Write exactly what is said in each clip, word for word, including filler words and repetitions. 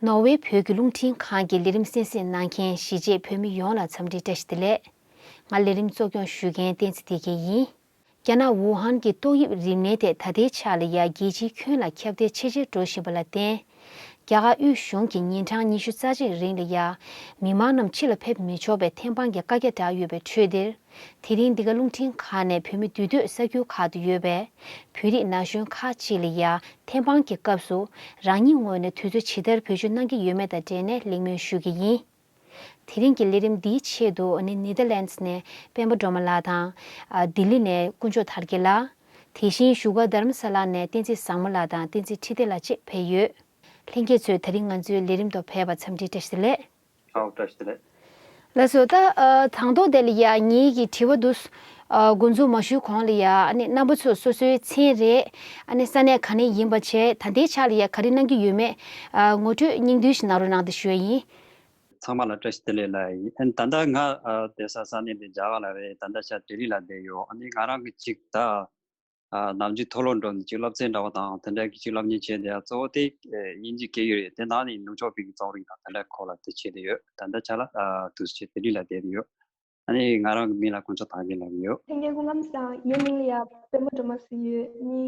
ནོར་ཝེ་བོད་ཀྱི་རླུང་འཕྲིན་ཁང་གི་ལས་རིམ་གསན་གཟིགས་གནང་མཁན་གཞིས་བྱེས་བོད་མི་ཡོངས་ལ་འཚམས་འདྲི་བཀྲ་ཤིས་བདེ་ལེགས། ང་ལས་རིམ་གཙོ་སྐྱོང་ཞུ་མཁན་བསྟན་འཛིན་བདེ་སྐྱིད་ཡིན། རྒྱ་ནག་ཝུ་ཧན་གྱི་ཏོག་དབྱིབས་རིམས་ནད་དེ་ད་ལྟའི་ཆ་ལ་ཡ་རྒྱལ་སྤྱིའི་ཁྱོན་ལ་ཁྱབ་གདལ་ཆེ་ཆེར་འགྲོ་བཞིན་པ་ལ་བརྟེན། རྒྱ་གར་དབུས་གཞུང་གིས་ཉིན་གྲངས་ཉི་ཤུ་རྩ་གཅིག་རིང་ལ་ཡ། མི་མང་རྣམས་ཕྱི་ལ་ཕེབས་མི་ཆོག་པའི་ཐེམ་སྤང་གི་བཀའ་རྒྱ་བསྒྲགས་ཡོད་པའི་འཕྲོས་འདིར། དེ་རིང་འདི་ག་རླུང་འཕྲིན་ཁང་ནས་བོད་མི་འདུས་སྡོད་ས་ཁུལ་ཁག་ཏུ་ཡོད་པའི་བོད་རིགས་ན་གཞོན་ཁག་ཅིག་ལ་ཡ་ཐེམ་སྤང་གི་སྐབས་སུ་རང་ཉིད་ངོས་ནས་དུས་ཚོད་ཇི་ལྟར་བེད་སྤྱོད་གནང་གི་ཡོད་མེད་དང་འབྲེལ་ནས་གླེང་མོལ་ཞུ་གི་ཡིན། དེ་རིང་གི་ལས་རིམ་འདིའི་ཆེད་དུ་ནི་ནེ་དར་ལེན་ཌི་ནས་སྤེན་པ་སྒྲོལ་མ་ལགས་དང་། ཨ། ལྡི་ལི་ནས་དཀོན་མཆོག་དར་རྒྱས་ལགས། དེ་བཞིན་བཞུགས་སྒར་རྡ་རམ་ས་ལ་ནས་བསྟན་འཛིན་བཟང་མོ་ལགས་དང་བསྟན་འཛིན་ཁྲི་བདེ་ལགས་བཅས་ཕེབས་ཡོད། ལྷན་རྒྱས་ཚོས་ད་རིང་ང་ཚོའི་ལས་རིམ་དུ་ཕེབས་པར་འཚམས་འདྲི་བཀྲ་ཤིས་བདེ་ལེགས། ཨོ། བཀྲ་ཤིས་བདེ་ལེགས། ལགས་སོ། ད་ཨ། དང་ཐོག་དེ་ལ་ཡ་ངེད་ཀྱི་དྲི་བ་འདུག་ཨ། འགོ་འཛུགས་མ་ཞུས་གོང་ལ་ཡ་ཨ་ནི་རྣམ་པ་ཚོས་སོ་སོའི་མཚན་རེད། ཨ་ནི་ས་གནས་ག་ནས་ཡིན་པ་བྱས། ད་ལྟའི་ཆ་ལ་ཡ་ག་རེ་གནང་གི་ཡོད་མེད། ཨ། ངོ་སྤྲོད་སྙིང་བསྡུས་ཤིག་གནང་རོགས་གནང་དེ་ཞུ་ཡ་ཡིན། ཚང་མ་ལ་བཀྲ་ཤིས་བདེ་ལེགས་ལབ་ཡིན། ཨ་ནི་ད་ལྟ་ང་ཨ། བསྡད་ས་ས་གནས་དེ་རྒྱ་གར་ལ་རེད། ད་ལྟ་ཤར་ལྡི་ལི་ལ་བསྡད་ཡོད། ཨ་ནི་ང་རང་གི་གཅིག་ད། ཨ། ནམ་རྒྱུན་མཐོ་སློབ་འགྲོ་ནས་ཅིག་སློབ་ཚན་འདྲ་བོ་དང་དེ་འདྲ་གི་ཅིག་སློབ་གཉེར་བྱས་བསྡད་ཡ། གཙོ་བོ་དེ་ཨེ། དབྱིན་ཇི་སྐད་ཡིག་རེད། དེ་ནང་ནས་ནུབ་ཕྱོགས་བོད་ཀྱི་རྩོམ་རིག་དང་དེ་འདྲ་སྐོར་ལ་དེ་བྱས་བསྡད་ཡོད། ད་ལྟ་ཆ་ལ་ཨ། དུས་ཚོད་ལྡི་ལི་ལ་བསྡད་ཡོད། ཨ་ནི་ང་རང་གི་མིང་ལ་དཀོན་མཆོག་དར་རྒྱས་ལབ་ཀྱི་ཡོད། ལྷན་རྒྱས་སྐུ་ཁམས་བཟང་། ངའི་མིང་ལ་ཡ་སྤེན་པ་སྒྲོལ་མ་ཟེར་ཡོད། ནི་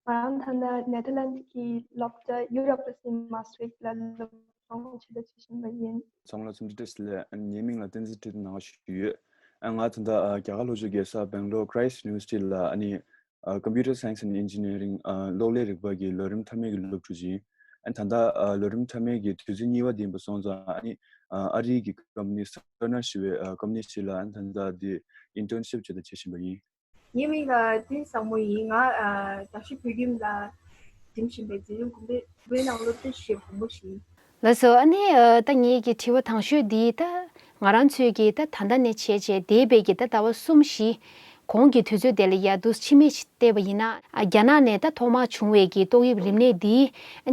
ང་རང་ད་ལྟ་ནེ་དར་ལན་ཌི་གི་སློབ་གྲྭ་ཡུ་རོབ་ལ་ཟིན་མ་སི་ཊར་ལ་སློབ་སྦྱོང་བྱེད་ད་བྱེད་བཞིན་པ་ཡིན། ཚང་མ་ལ་འཚམས་འདྲི་བཀྲ་ཤིས་བདེ་ལེགས། ཨ་ནི་ངའི་མིང་ལ་བསྟན་འཛིན་ཁྲི་བདེ་ལགས་ཞུ་ཡོད། ཨ། ང་ད་ལྟ་ཨ། རྒྱ་གར་ལྷོ་ཕྱོགས་རྒྱལ་ས་སྦེང་ལོར་Christ University ལ་ཨ་ནི། ཨ། Computer Science and Engineering ཨ། གློག་ཀླད་རིག་པ་གི་ལོ་རིམ་མཐའ་མའི་གི་སློབ་ཕྲུག་ཅིག་ཡིན། ཨ། ད་ལྟ་ཨ། ལོ་རིམ་མཐའ་མའི་གི་དུས་ཚོད་གཉིས་པ་དེ་ཡིན་པ་སོང་ཙང་། ཨ་ནི་ཨ། ཨ་རིའི་གི་ཀམ་པ་ནི་Cerner ཞེས་པའི་ཨ། ཀམ་པ་ནི་ཞིག་ལ་ཨ་ནི་ད་ལྟ་དེ་ཨིན་ཊརན་ཤིབ་བྱེད་དང་བྱེད་བཞིན་པ་ཡིན། ངའི་མིང་ལ་བསྟན་ཟབ་མོ་ཡིན། ང་ཨ། བརྡ་བརྒྱུད་བོད་ཁྱིམ་ལ་འགྲིམ་བཞིན་པའི་འཛིན་རིམ་དགུ་པའི་དགུ་པའི་ནང་སློབ་ཁྲིད་བྱེད་མཁན་ཞིག་ཡིན། ལགས་སོ། ཨ་ནི་ཨ། ད་ངེད་ཀྱི་དྲི་བ་དང་ཤོས་འདི་ད་ང་རང་ཚོས་ཀྱི་ད་ད་ལྟ་ནས་བྱས་བྱས་འདས་པའི་གི་ད་ཟླ་བ་གསུམ་བཞི་གོང་གི་དུས་ཚོད་དེ་ལ་ཡ་འདུག་ཕྱི་མིག་ཅིག་བལྟས་པ་ཡིན་ན། ཨ། རྒྱ་ནག་ནས་ད་ཐོག་མར་བྱུང་བའི་གི་ཏོག་དབྱིབས་རིམས་ནད་འདི་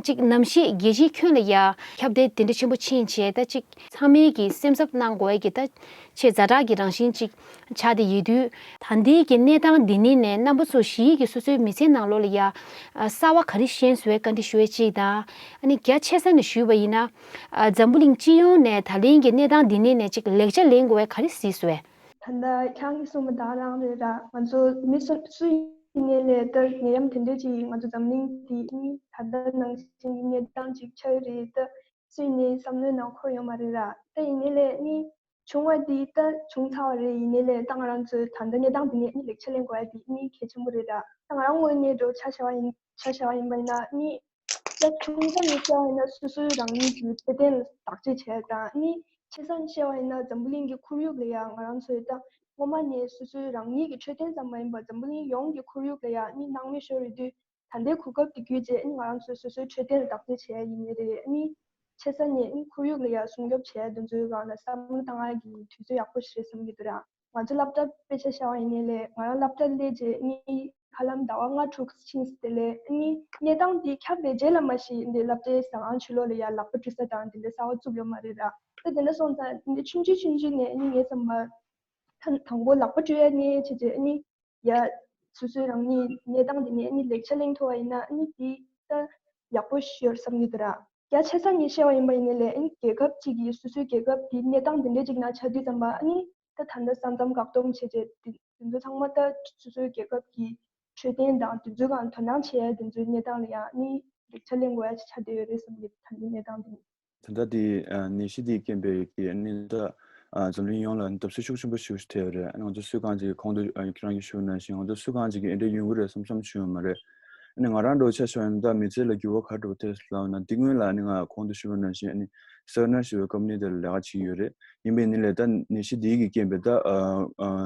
ཅིག་ནམ་ཞིག་རྒྱལ་སྤྱིའི་ཁྱོན་ལ་ཡ་ཁྱབ་གདལ་དེ་འདྲ་ཆེན་པོ་ཕྱིན་བྱས། ད་ཅིག་ཚང་མས་ཀྱི་སེམས་འཚབ་གནང་དགོས་ཀྱི་ད་ཆེས་ཛ་དྲག་གི་རང་བཞིན་ཅིག་ཆགས་བསྡད་ཡོད་དུས། ད་ལྟའི་གི་གནས་སྟངས་འདི་ནི་ནས་རྣམ་པ་ཚོ་ཞིག་གིས་སོ་སོའི་མི་ཚེའི་ནང་ལོགས་ལ་ཡ། ཨ། གསར་བ་ག་རེ་ཤེས་སོང་བའི་བཀའ་འདྲི་ཞུ་བའི་གཅིག་དང་། ཨ་ནི་རྒྱ་ཆེ་ས་ནས་ཞུས་པ་ཡིན་ན། ཨ། འཛམ་བུ་གླིང་སྤྱི་ཡོངས་ནས་ད་ལན་གྱི་གནས་སྟངས་འདི་ནི་ནས་ཅིག་ལེགས་ཆ་ལེན་དགོས་བའི་ག་རེ་གཟིགས་སོང་བས། ད་ལྟ་ཁྱེད་རང་གིས་གསུངས་པ་དེ་རང་རེད་ར། ང་ཚོ་མི་སུ་སུ་ཡིན་ནའི་ལས་ད་ནད་ཡམས་དེ་འདྲས་ཅིག་ང་ཚོ་འཛམ་གླིང་འདི་ནི་ད་ལྟ་ནང་བཞིན་གྱི་གནས་སྟངས་ཅིག་ཆགས་ཡོད་རེད། ད་སུ་ཡིན་ནའི་བསམ་བློའི་ནང་འཁོར་ཡོད་མ་རེད་ར། ད་ཡིན་ནའི་ལས་ནི། བྱུང་བ་འདི་ད་བྱུང་ཚར་བ་རེད། ཡིན་ནའི་ལས་ད་ང་རང་ཚོའི་ད་ལྟ་གནས་སྟངས་འདི་ནས་ནི་ལེགས་ཆ་ལེན་དགོས་ཡ་འདི་ནི་གལ་ཆེན་པོ་རེད་ར། ད་ང་རང་ངོས་ནས་འགྲོ་ཆ་བཞག་པ་ཡིན། ཆ་བཞག་པ་ཡིན་པ་ཡིན་ན་ནི། ད་ཆུང་ས་ནས་བཤད་པ་ཡིན་ན་སོ་སོའི་རང་ཉིད་ཀྱི་འཕྲོད་བསྟེན་ལ་བདག་གཅེས་བྱས་དང་ནི། ཆེ་ས་ནས་བཤད་པ་ཡིན་ན་འཛམ་བུ་གླིང་གི་ཁོར་ཡུག་ལ་ཡ་ང་རང་ཚོའི་ད་སྔོན་མ་ནས་སོ་སོའི་རང་ཉིད་ཀྱི་འཕྲོད་བསྟེན་ཙམ་མ་ཡིན་པར་འཛམ་བུ་གླིང་ཡོངས་ཀྱི་ཁོར་ཡུག་ལ་ཡ་ནི་སྣང་མེད་ཤོར་ཡོད་དུས། ད་ལྟའི་གོ་སྐབས་འདི་བརྒྱུད་རྗེས་ནི་ང་རང་ཚོས་སོ་སོའི་འཕྲོད་བསྟེན་ལ་བདག་གཅེས་བྱས་ཡིན་ནི་རེད། ནི་ཆེ་ས་ནས་ནི་ཁོར་ཡུག་ལ་ཡ་སྲུང་སྐྱོབ་བྱས་དེ་ཚོའི་སྒང་ལ་བསམ་བློ་བཏང་ཡ་གི་དུས་ཚོད་ཡག་པོ་ཞིག་རེད་བསམ་གྱི་འདུག་ར། ང་ཚོ་སློབ་གྲྭ་དཔེ་ཆ་བཞག་པ་ཡིན་ནའི་ལས་ང་རང་སློབ་གྲྭ་སླེབས་རྗེས་ནི་ཧ་ལམ་ཟླ་བ་ལྔ་དྲུག་ཕྱིན་སོང་། དེ་ལས་ནི་གནས་སྟངས་འདི་ཁྱབ་པའི་རྗེས་ལ་མ་གཞི་འདི་སློབ་གྲྭའི་ཟ་ཁང་ཕྱི་ལོགས་ལ་ཡ་ལག་པ་འཁྲུ་ས་དང་དེ་འདྲའི་གསར་པ་བཙུགས་ཡོད་མ་རེད་ར། ད་དེ་འདྲ་སོང་ཙང་འདི་ཆུང་ཆུང་ཆུང་ཆུང་ནས་ནི་ངའི་བསམ་པར་ད་དང་པོ་ལག་པ་འཁྲུ་ཡ་ནས་བྱས་རྗེས་ནི། ཡ། སོ་སོའི་རང་ཉིད་གནས་སྟངས་འདི་ནས་ནི་ལེགས་ཆ་ལེན་ཐུབ་པ་ཡིན་ན་ནི་འདི་ད་ཡག་པོ་ཞིག་ཡོད་བསམ་གྱི་འདུག་ར། རྒྱ་ཆེ་ས་ནས་བཤད་པ་ཡིན་པ་ཡིན་ནའི་ལས་ཨ་ནི་རྒྱལ་ཁབ་ཅིག་གིས་སོ་སོའི་རྒྱལ་ཁབ་འདི་གནས་སྟངས་འདི་འདྲ་ཅིག་ནང་ཆགས་དུས་ཙམ་པ་ཨ་ནི་ད་ད་ལྟ་ས་མཚམས་བཀག་སྡོམ་བྱས་རྗེས་འདི་འདི་ཚོ་ཚང་མ་ད་སོ་སོའི་རྒྱལ་ཁབ་ཀྱི་འཕྲོད་བསྟེན་དང་འདི་ཚོའི་སྒང་དོ་སྣང་བྱེད་ཡ་འདི་ཚོའི་གནས་སྟངས་ལ་ཡང་ཨ་ནི་ལེགས་ཆ་ལེན་དགོས་ཡ་ཅིག་ཆགས་བསྡད་ཡོད་རེད་བསམ་གྱི་འདུག་ད་ལྟའི་གནས་སྟངས་འདི་ནི། ད་ལྟ་དེ་ནད་གཞི་དེས་རྐྱེན་པས་ཀྱི་ཨ་ནི་ད་འཛམ་གླིང་ཡོངས་ལ་བརྡབ་གསིག་ཤུགས་ཆེན་པོ་ཞིག་ཐེབས་ཡོད་རེད། ཨ་ནི་ང་ཚོ་སུས་གང་ཅིག་གོང་དུ་ཁྱེད་རང་གིས་ཞུས་ནང་བཞིན་ང་ཚོ་སུས་གང་ཅིག་གིས་འདི་འདྲ་ཡོང་གི་རེད་བསམ་བསམ་ཞུས་ཡོད་མ་རེད། ཨ་ནི་ང་རང་འདྲ་བོ་ཆ་བཞག་ཡིན་ན་ད་མི་ཚེ་ལ་འགྱུར་བ་ག་འདྲ་བོ་ཐེབས་སོང་ལབ་ན། འདི་སྔོན་ལ་ཨ་ནི་ང་གོང་དུ་ཞུས་པ་ནང་བཞིན་ཨ་ནི་སར་ནར་ཞེས་པའི་ཀམ་པ་ནི་དེ་ལ་ལས་ཀ་བྱེད་ཀྱི་ཡོད་རེད། ཡིན་པས་ནི་ལས་ད་ནད་གཞི་འདི་གིས་རྐྱེན་པས་ད་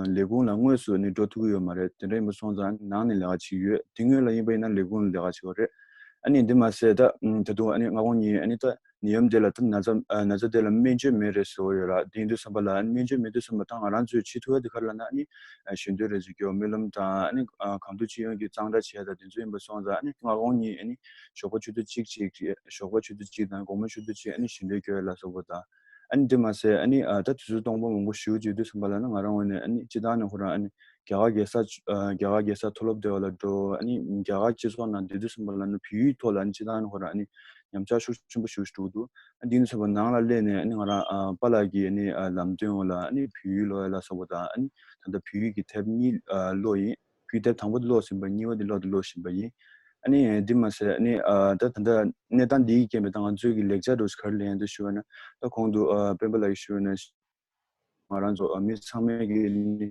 ལས་ཁུངས་ལ་དངོས་སུ་ནི་འགྲོ་ཐུབ་ཀྱི་ཡོད་མ་རེད། དེ་འདྲ་ཡིན་པ་སོང་ཙང་ནང་ནས་ལས་ཀ་བྱེད་ཀྱི་ཡོད། དེ་སྔོན་ལ་ཡིན་པ་ཡིན་ན་ལས་ཁུངས་ལ་ལས་ཀ་བྱེད་ཀྱི་ཡོད་རེད། ཨ་ནི་འདི་མ་ཟད་ད་ད་དུང་ཨ་ནི་སྔ་དགོང་ཉིན་ཨ་ནི་ད་ནད་ཡམས་དེ་ལ་ད་ན་ཚ་ན་ཚ་དེ་ལ་སྨན་བཅོས་མེད་རེད་ཟེར་གྱི་ཡོད་ར། དེ་ཡིན་དུས་ཙམ་པ་ལ་ཨ་ནི་སྨན་བཅོས་མེད་དུས་ཙམ་པ་ད་ང་རང་ཚོས་བྱེད་ཐུབ་ཡ་དེ་ག་རེ་ལབ་ན་ཨ་ནི་ཞལ་འདོན་རེ་བྱེད་རྒྱུ། སྨོན་ལམ་དང་ཨ་ནི་གང་ཐུབ་ཅི་ཡོང་གི་གཙང་སྦྲ་བྱེད་ཡ་དང་དེ་ཚོ་ཡིན་པ་སོང་ཙང་ཨ་ནི་སྔ་དགོང་ཉིན་ཨ་ནི་ཞོགས་པ་ཆུ་ཚོད་གཅིག་ཅིག་ཞོགས་པ་ཆུ་ཚོད་གཅིག་དང་དགོང་མོ་ཆུ་ཚོད་གཅིག་ཨ་ནི་ཞལ་འདོན་སྐྱོར་ཡ་ལ་སོགས་པ་དང་། ཨ་ནི་དེ་མ་ཟད་ཨ་ནི་ཨ་ད་དུས་ཚོད་སྟོང་པ་མང་པོ་ཞིག་བྱེད་དུས་ཙམ་པ་ལ་ནི་ང་རང་ངོས་ནས་ཨ་ནི་སྤྱི་བཏང་ནས་ཁོ་རང་ཨ་ནི་ རྒྱ་གར་རྒྱལ་ས་ཨ་རྒྱ་གར་རྒྱལ་ས་མཐོ་སློབ་དེ་བ་ལ་འགྲོ། ཨ་ནི་རྒྱ་གར་སྤྱི་ཚོགས་ནང་བསྡད་དུས་ཙམ་པ་ལ་ནི་བོད་ཡིག་ཐོག་ལ་ཨ་ནི་སྤྱི་བཏང་ནི་ཁོ་རང་ཨ་ནི་ཉམས་ཆག་ཤུགས་ཆེན་པོ་ཞིག་འགྲོ་གི་འདུག་ཨ་འདི་ནི་ཚོ་བ་ནང་ལ་སླེབས་ནས་ཨ་ནི་ང་རང་ཨ་པཱ་ལགས་ཀྱི་ཨ་ནི་ཨ་ལམ་སྟོན་འོག་ལ་ཨ་ནི་བོད་ཡིག་ཀློག་ཡ་ལ་སོགས་པ་དང་ཨ་ནི་ད་ལྟ་བོད་ཡིག་གི་དེབ་གཉིས་ཨ་ཀློག་ཡིན། བོད་དེབ་དང་པོ་དེ་ཀློག་ཟིན་པ་ཡིན། གཉིས་པ་དེ་ཀློག་དེ་ཀློག་བཞིན་པ་ཡིན། ཨ་ནི་འདི་མ་ཟད་ཨ་ནི་ཨ་ད་ད་ལྟ་གནས་སྟངས་འདི་ཡིས་རྐྱེན་པས་ད་ང་ཚོའི་གི་ལེགས་ཆ་འདྲ་བོ་ཞིག་ག་རེ་ལེན་ཡོད་འདུག་ཞུ་བ་ན། ད་གོང་དུ་ཨ་སྤེན་པ་ལགས་ཀྱིས་ཞུས་པ་ན། ང་རང་ཚོ་ཨ་མི་ཚང་མས་ཀྱི་ནི་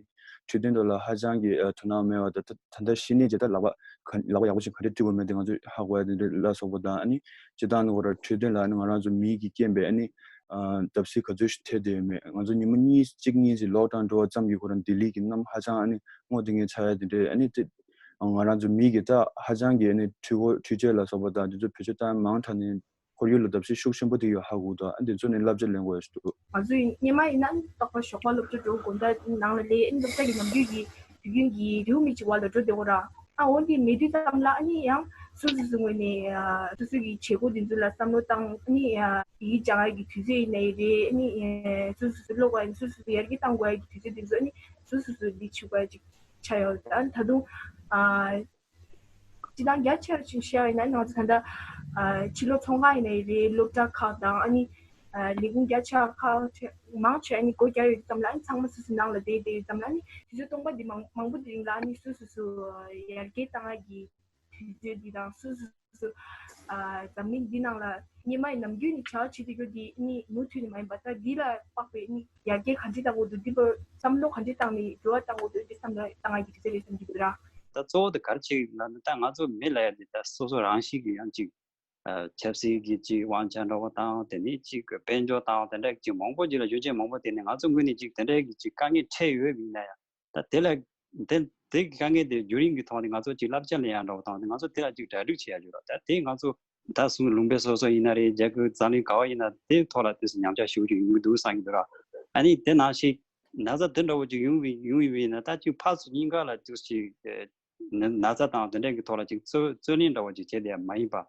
འཕྲོད་བསྟེན་ཐོག་ལ་ཧ་ཅང་གི་ཨ་དོ་སྣང་མེད་པ་དང་། ད་ད་ལྟ་ཤི་ནས་རྗེས་ད་ལག་པ་ག་ལག་པ་ཡག་པོ་ཞིག་ག་འདྲས་བཀྲུས་པ་མེད་དེ་ང་ཚོས་ཧ་གོ་ཡ་དེ་འདྲ་ལ་སོགས་པ་དང་། ཨ་ནི་སྤྱི་བཏང་ནི་ཁོ་ར་འཕྲོད་བསྟེན་ལ་ཨ་ནི་ང་རང་ཚོ་མིའི་གི་རྐྱེན་པས་ཨ་ནི་ཨ་བརྡབ་གསིག་ག་ཚོད་ཞིག་ཐེབས་བསྡད་ཡོད་མེད། ང་ཚོ་ཉིན་མོ་གཉིས་གཅིག་གཉིས་ཙམ་ལོག་ཌའོན་འགྲོ་བ་ཙམ་གྱིས་ཁོ་རང་ལྡི་ལི་གི་གནམ་ཧ་ཅང་ཨ་ནི་སྔོ་ལྡིང་ངེ་ཆགས་ཡ་དེ་འདྲས། ཨ་ནི་དེ་ང་རང་ཚོ་མི་གི་ད་ཧ་ཅང་གི་ཨ་ནི་འཕྲུལ་འཁོར་འཕྲུལ་ཆས་ལ་སོགས་པ་དང་དེ་ཚོ་བེད་སྤྱོད་བཏང་མང་དྲགས་ནས་ཁོར་ཡུག་ལ་བརྡབ་གསིག་ཤུགས་ཆེན་པོ་དེ་ཡོད་ཧ་གོ་འདུག་ཨ་འདི་ཚོ་ནས་བསླབ་བྱ་ལེན་དགོས་ཡ་ཞིག་འདུག་ང་ཚོ་ཡིན་སྔོན་མ་ཡིན་ན་ཏོག་པ་ཞོགས་པ་སློབ་གྲྭ་འགྲོ་དགོང་དག་ནང་ལ་སླེབས། ཨ་ནི་སློབ་གྲྭ་གི་ནམ་རྒྱུན་གྱི་དུས་རྒྱུན་གྱི་རེའུ་མིག་ཅིག་བར་ལ་འགྲོ་བསྡད་ཡོད་ར། ཨ་འོ་འདི་མེད་དུས་ཙམ་ལ་ཨ་ནི་ཡང་སོ་སོ་སོ་ངོས་ནས་ཨ་སོ་སོ་གི་བྱེད་སྒོ་འདི་ཚོ་ལ་བསམ་བློ་བཏང་། ཨ་ནི་ཨ་ཡིག་སྦྱང་ཡ་གི་དུས་ཚོད་ཡིན་ནའི་རེད། ཨ་ནི་ཨ་སོ་སོ་སོ་ཀློག་དགོས་ཡ་ཡིན། སོ་སོ་སོ་ཡར་རྒྱས་གཏང་དགོས་ཡ་གི་དུས་ཚོད་འདི་ཚོ་ཨ་ནི་སོ་སོ་སོ་འདི་བྱེད་དགོས་ཡ་ཅིག་ཆགས་ཡོད། ཨ་ནི་ད་དུང་ཨ། སྤྱི་བཏང་རྒྱ་ཆེ་བ་ཅིག་བཤད་ཡིན་ན། ང་ཚོ་ད་ལྟ་ཨ་ཕྱི་ལོགས་ཚོང་ཁང་ཡིན་ནའི་རེད། སློབ་གྲྭ་ཁག་དང་ཨ་ནི་ཨ་ལས་ཁུངས་རྒྱ་ཆེ་བ་ཁག་ཆེ་མང་ཆེ་ཨ་ནི་སྒོ་རྒྱག་ཡོད་དུས་ཙམ་ལ། ཨ་ནི་ཚང་མ་སོ་སོའི་ནང་ལ་བསྡད་བསྡད་ཡོད་དུས་ཙམ་ལ། ཨ་ནི་དུས་ཚོད་སྟོང་པ་འདི་མང་མང་པོ་འདི་རིང་ལ་ཨ་ནི་སོ་སོ་སོ་ཡར་རྒྱས་བཏང་ཡ་གི་དུས་ཚོད་འདི་དང་སོ་སོ་སོ་ཨ་འཛམ་གླིང་འདི་ནང་ལ་སྔོན་མ་ཡི་ནམ་རྒྱུན་ནས་བྱ་བ་བྱེད་བསྡད་རྒྱུ་འདི་ཨ་ནི་མུ་མཐུད་ནས་མ་ཡིན་པ། ད་འདི་ལ་དཔག་པའི་ཨ་ནི་ཡར་རྒྱས་ག་འདྲས་གཏང་དགོས་འདུག་འདི་བར་བསམ་བློ་ག་འདྲས་བཏང་ནས་འགྱུར་བ་གཏང་དགོས་འདུག་འདི་བསམ་བློ་བཏང་ཡ་གི་དུས་ཚོད་རེད་བསམ་གྱི་འདུག་ར། ད་གཙོ་བོ་དེ་ག་རེ་བྱེད་ཀྱི་ཡོད་ལབ་ན། ད་ང་ཚོ་མི་ལབ་ཡ་དེ་ད་སོ་སོ་རང་བཞིན་གྱིས་ཡང་ཅིག་ཨ་ཆབ་སྲིད་ཀྱི་ཅིག་དབང་ཆ་འདྲ་བོ་དང་། དེ་ནས་ཅིག་དཔལ་འབྱོར་དང་དེ་འདྲ་ཅིག་མང་པོ་ཅིག་ལ་གཞོན་སྐྱེས་མང་པོ་དེ་ནས་ང་ཚོ་ངོས་ནས་ཅིག་དེ་འདྲ་གི་ཅིག་དཀའ་ངལ་འཕྲད་ཡོད་པ་ཡིན་ན་ཡང་། ད་དེ་ལ་དེ་དེ་གི་དཀའ་ངལ་དེ་བརྒྱུད་རིམ་གྱི་ཐོག་ནས་ང་ཚོ་ཅིག་བསླབ་བྱ་ལེན་ཡ་འདྲ་བོ་དང་། ང་ཚོ་དེ་ལ་ཅིག་གྲ་སྒྲིག་བྱེད་ཡ་ཡོད་ར། ད་དེ་ང་ཚོ་ད་གསུམ་ལུང་པའི་སོ་སོ་ཡིན་ན་རེད། རྒྱལ་ཁབ་འཛམ་གླིང་ག་བ་ཡིན་ན་དེའི་ཐོག་ལ་དེ་ཚོ་ཉམས་ཆག་ཞེ་པོ་ཅིག་ཡོང་གི་འདུག་བསམ་གྱི་འདུག་ར། ཨ་ནི་དེ་ནང་བཞིན་ན་ཚ་དེ་འདྲ་བོ་ཅིག་ཡོང་བའི་ཡོང་ཡོད་པ་ཡིན་ན། ད་ཅིག་ཕར་ཚུར་གཉིས་ཀ་ལ་ཅིག་ཅིག་ན་ན་ཚ་དང་དེ་འདྲ་གི་ཐོག་ལ་ཅིག་རྩོད་རྩོད་ལེན་འདྲ་བོ་ཅིག་བྱེད་བསྡད་ཡ་མ་ཡིན་པ།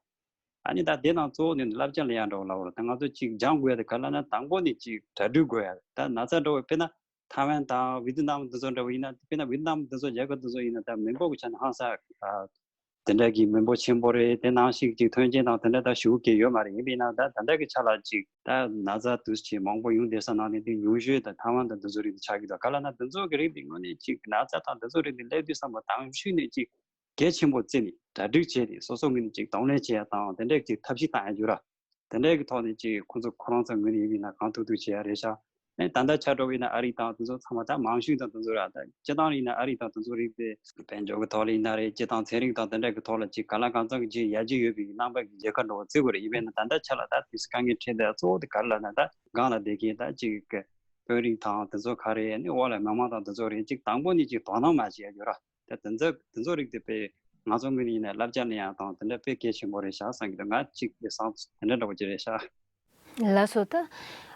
ཨ་ནི་ད་དེ་ནང་གཙོ་བོ་ནི་བསླབ་བྱ་ལེན་ཡ་འདྲ་བོ་ལབ་དགོས་རེད། ད་ང་ཚོ་ཅིག་སྦྱང་དགོས་ཡ་དེ་ག་ལབ་ན། དང་པོ་ནི་ཅིག་གྲ་སྒྲིག་དགོས་ཡ། ད་ན་ཚ་འདྲ་བོ་དཔེར་ན་ཐའེ་ཝན་དང་ཝེ་ཏི་ནམ་དེ་ཚོ་འདྲ་བོ་ཡིན་ན། དཔེར་ན་ཝེ་ཏི་ནམ་དེ་ཚོ་རྒྱལ་ཁབ་དེ་ཚོ་ཡིན་ན་ད་མི་འབོར་གྱི་ཆ་ནས་ཧང་སང་ཨ་དེ་འདྲ་གི་མི་འབོར་ཆེན་པོ་རེད། དེ་ནང་བཞིན་ཅིག་མཐུན་རྐྱེན་དང་དེ་འདྲ་ད་ཞེ་པོ་ཅིག་ཡོད་མ་རེད། ཡིན་པ་ཡིན་ན་ད་ད་ལྟ་གི་ཆ་ལ་ཅིག་ད་ན་ཚ་དུས་ཚོད་མང་པོ་ཡོང་བསྡད་ས་ནང་ནས་དེ་ཉུང་ཤོས་ད་ཐའེ་ཝན་དང་དེ་ཚོ་རིགས་དེ་ཆགས་ཀྱི་འདུག་ག་ལབ་ན་དེ་ཚོ་གི་རིགས་དེ་ངོས་ནས་ཅིག་ན་ཚ་དང་དེ་ཚོ་རིགས་དེ་སླེབས་དུས་ཙམ་པ་དང་ཤུལ་ནས་ཅིག་གལ་ཆེན་པོ་བརྩིས་ནས་གྲ་སྒྲིག་བྱས་ཏེ། སོ་སོ་ངོས་ནས་ཅིག་གདོང་ལེན་བྱེད་ཡ་དང་དེ་འདྲས་ཀྱི་ཐབས་ཤེས་བཏང་ཡ་ཡོད་ར། དེ་འདྲས་ཀྱི་ཐོག་ནས་ཅིག་ཁོ་ཚོ་ཁོ་རང་ཚོ་ངོས་ནས་ཡིན་པ་ཡིན་ན་གང་ཐུབ་ཐུབ་བྱེད་ཡ་རེད་ཤག་ཨེ་ད་ལྟ་ཆ་འགྲོ་བ་ཡིན་ན་ཨ་རི་དང་དེ་ཚོ་ཚང་མ་ད་མང་ཤོས་དང་དེ་ཚོ་ར། ད་སྤྱི་བཏང་ཡིན་ན་ཨ་རི་དང་དེ་ཚོ་རིགས་དེ་དཔལ་འབྱོར་གྱི་ཐོག་ལ་ཡིན་ན་རེད། སྤྱི་དང་ཚན་རིག་དང་དེ་འདྲས་ཀྱི་ཐོག་ལ་ཅིག་གང་ལ་གང་འཚམ་གྱི་ཅིག་ཡར་རྒྱས་ཡོད་པའི་རྣམ་པ་གི་རྒྱལ་ཁབ་འདྲ་བོ་བརྩི་དགོས་རེད། ཡིན་པས་ན་ད་ལྟ་ཆ་ལ་ད་དུས་སུ་དཀའ་ངལ་འཕྲད་བསྡད་ཡ་གཙོ་བོ་དེ་ག་རེ་ལབ་ན། ད་སྒང་ལ་བསྡད་མཁན་ད་ཅིག་དཔོན་རིགས་དང་དེ་ཚོ་ག་རེ། ཨ་ནི་འོག་ལ་མི་མང་དང་དེ་ཚོ་རེད། ཅིག་དང་པོ་ནས་ཅིག་དོ་སྣང་མ་བྱེད་ཡ་ཡོད་ར། ད་དེ་ཚོ་དེ་ཚོ་རིགས་དེ་དཔེ་ང་ཚོ་ངོས་ནས་ཡིན་ན་བསླབ་བྱ་ལེན་ཡ་དང་དེ་འདྲ་དཔེ་གལ་ཆེན་པོ་རེད་ཤག་བསམ་གྱི་འདུག་ང་གཅིག་དེ་བསམ་དེ་འདྲ་འདྲ་པོ་ཅིག་རེད་ཤག་ལགས་སོ། ད་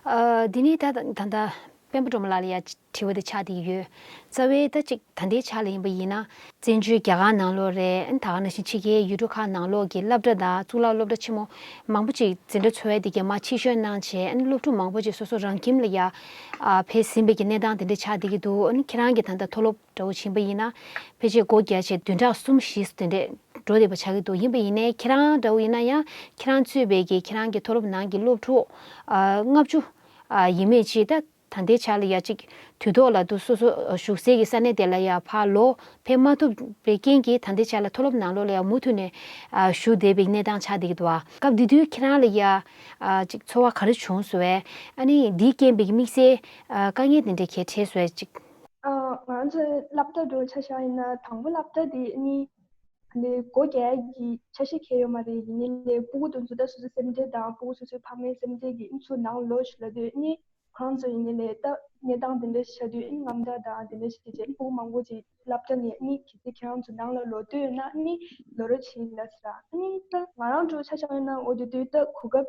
ཨ་འདི་ནས་ད་ད་ལྟ་སྤེན་པ་སྒྲོལ་མ་ལགས་ལ་ཡ་དྲི་བ་དེ་ཆགས་བསྡད་ཀྱི་ཡོད། རྩ་བའི་ད་ཅིག་ད་ལྟའི་ཆ་ལ་ཡིན་པ་ཡིན་ན། བཙན་བྱོལ་རྒྱ་གར་ནང་ལོགས་རེད། ཨ་ནི་ད་ག་ནང་བཞིན་ཕྱི་རྒྱལ་ཡུལ་གྲུ་ཁག་ནང་ལོགས་ཀྱི་སློབ་གྲྭ་དང་གཙུག་ལག་སློབ་གྲྭ་ཆེན་མོ་མང་པོ་ཅིག་འཛིན་གྲྭ་འཚོགས་ཡ་དེ་གའི་མར་ཕྱིར་བཤོལ་གནང་བྱས། ཨ་ནི་སློབ་ཕྲུག་མང་པོ་ཅིག་སོ་སོ་རང་ཁྱིམ་ལ་ཡ་ཨ་ཕེབས་ཟིན་པའི་གི་གནས་སྟངས་དེ་འདྲ་ཆགས་བསྡད་ཀྱི་འདུག་ཨ་ནི་ཁྱེད་རང་གིས་ད་ལྟ་མཐོ་སློབ་འདྲ་བོ་ཕྱིན་པ་ཡིན་ན། ཕལ་ཆེར་སྒོ་བརྒྱབ་བྱས་བདུན་ཕྲག་གསུམ་བཞི་དེ་འདྲས་འགྲོ་བསྡད་པ་ཆགས་ཀྱི་འདུག་ཡིན་པ་ཡིན་ནའི་ཁྱེད་རང་འདྲ་བོ་ཡིན་ན་ཡང་ཁྱེད་རང་གཙོས་པའི་གི་ཁྱེད་རང་གི་མཐོ་སློབ་ནང་གི་སློབ་ཕྲུག་ཨ་ལྔ་བཅུ་ཨ་ཡས་མས་ཅིག་ད་ད་ལྟའི་ཆ་ལ་ཡ་ཅིག་དུས་ཐོག་ལ་དུ་སོ་སོ་བཞུགས་སའི་གི་ས་གནས་དེ་ལ་ཡ་ཕར་ལོག་ཕེབས་མ་ཐུབ་པའི་རྐྱེན་གྱིས་ད་ལྟའི་ཆ་ལ་མཐོ་སློབ་ནང་ལོགས་ལ་ཡ་མུ་མཐུད་ནས་ཨ་བཞུགས་བསྡད་པའི་གནས་སྟངས་ཆགས་བསྡད་ཀྱི་འདུག་ཨ་སྐབས་དེ་དུས་ཁྱེད་རང་ལ་ཡ་ཨ་ཅིག་ཚོར་བ་ག་རེ་བྱུང་སོང་བས། ཨ་ནི་འདིའི་རྐྱེན་པས་དམིགས་བསལ་ཨ་དཀའ་ངལ་དེ་འདྲ་གལ་འཕྲད་སོང་བས་ཅིག་ཨ། ང་ཚོའི་སློབ་གྲྭ་འགྲོ་ཆ་བཞག་ཡིན་ན། དང་པོ་སློབ་གྲྭ་དེ་ནི་ཨ་ནི་སྒོ་རྒྱག་ཡ་གི་འཆར་གཞི་གང་ཡོད་མ་རེད། ཡིན་ནའི་ལས་སྤུ་གུ་དེ་ཚོ་ད་སོ་སོའི་སེམས་ཁྲལ་དང་། སྤུ་གུ་སོ་སོའི་ཕ་མའི་སེམས་ཁྲལ་གྱིས་ཨ་ནི་ཚུར་ནང་ལོགས་ཤིག་ལབ་དུས། ཨ་ནི་ཁོ་རང་ཚོ་ཡིན་ནའི་ལས་ད་གནས་སྟངས་དེ་འདྲ་ཤར་དུས། ཨ་ནི་དངངས་སྐྲག་དང་དེ་འདྲ་ཞིག་བྱས། ཨ་ནི་སྤུ་གུ་མང་པོ་ཅིག་སློབ་གྲྭ་ནས་ཨ་ནི་གལ་སྲིད་ཁྱེད་རང་ཚོ་ནང་ལ་ལོག་འདོད་ཡོད་ན་ཨ་ནི་ལོག་རོགས་བྱེད་ལབ་ཟེར། ཨ་ནི་ད་ང་རང་འགྲོ་ཆ་བཞག་ཡིན་ན། འོ་དེ་དུས་ད་གོ་སྐབས་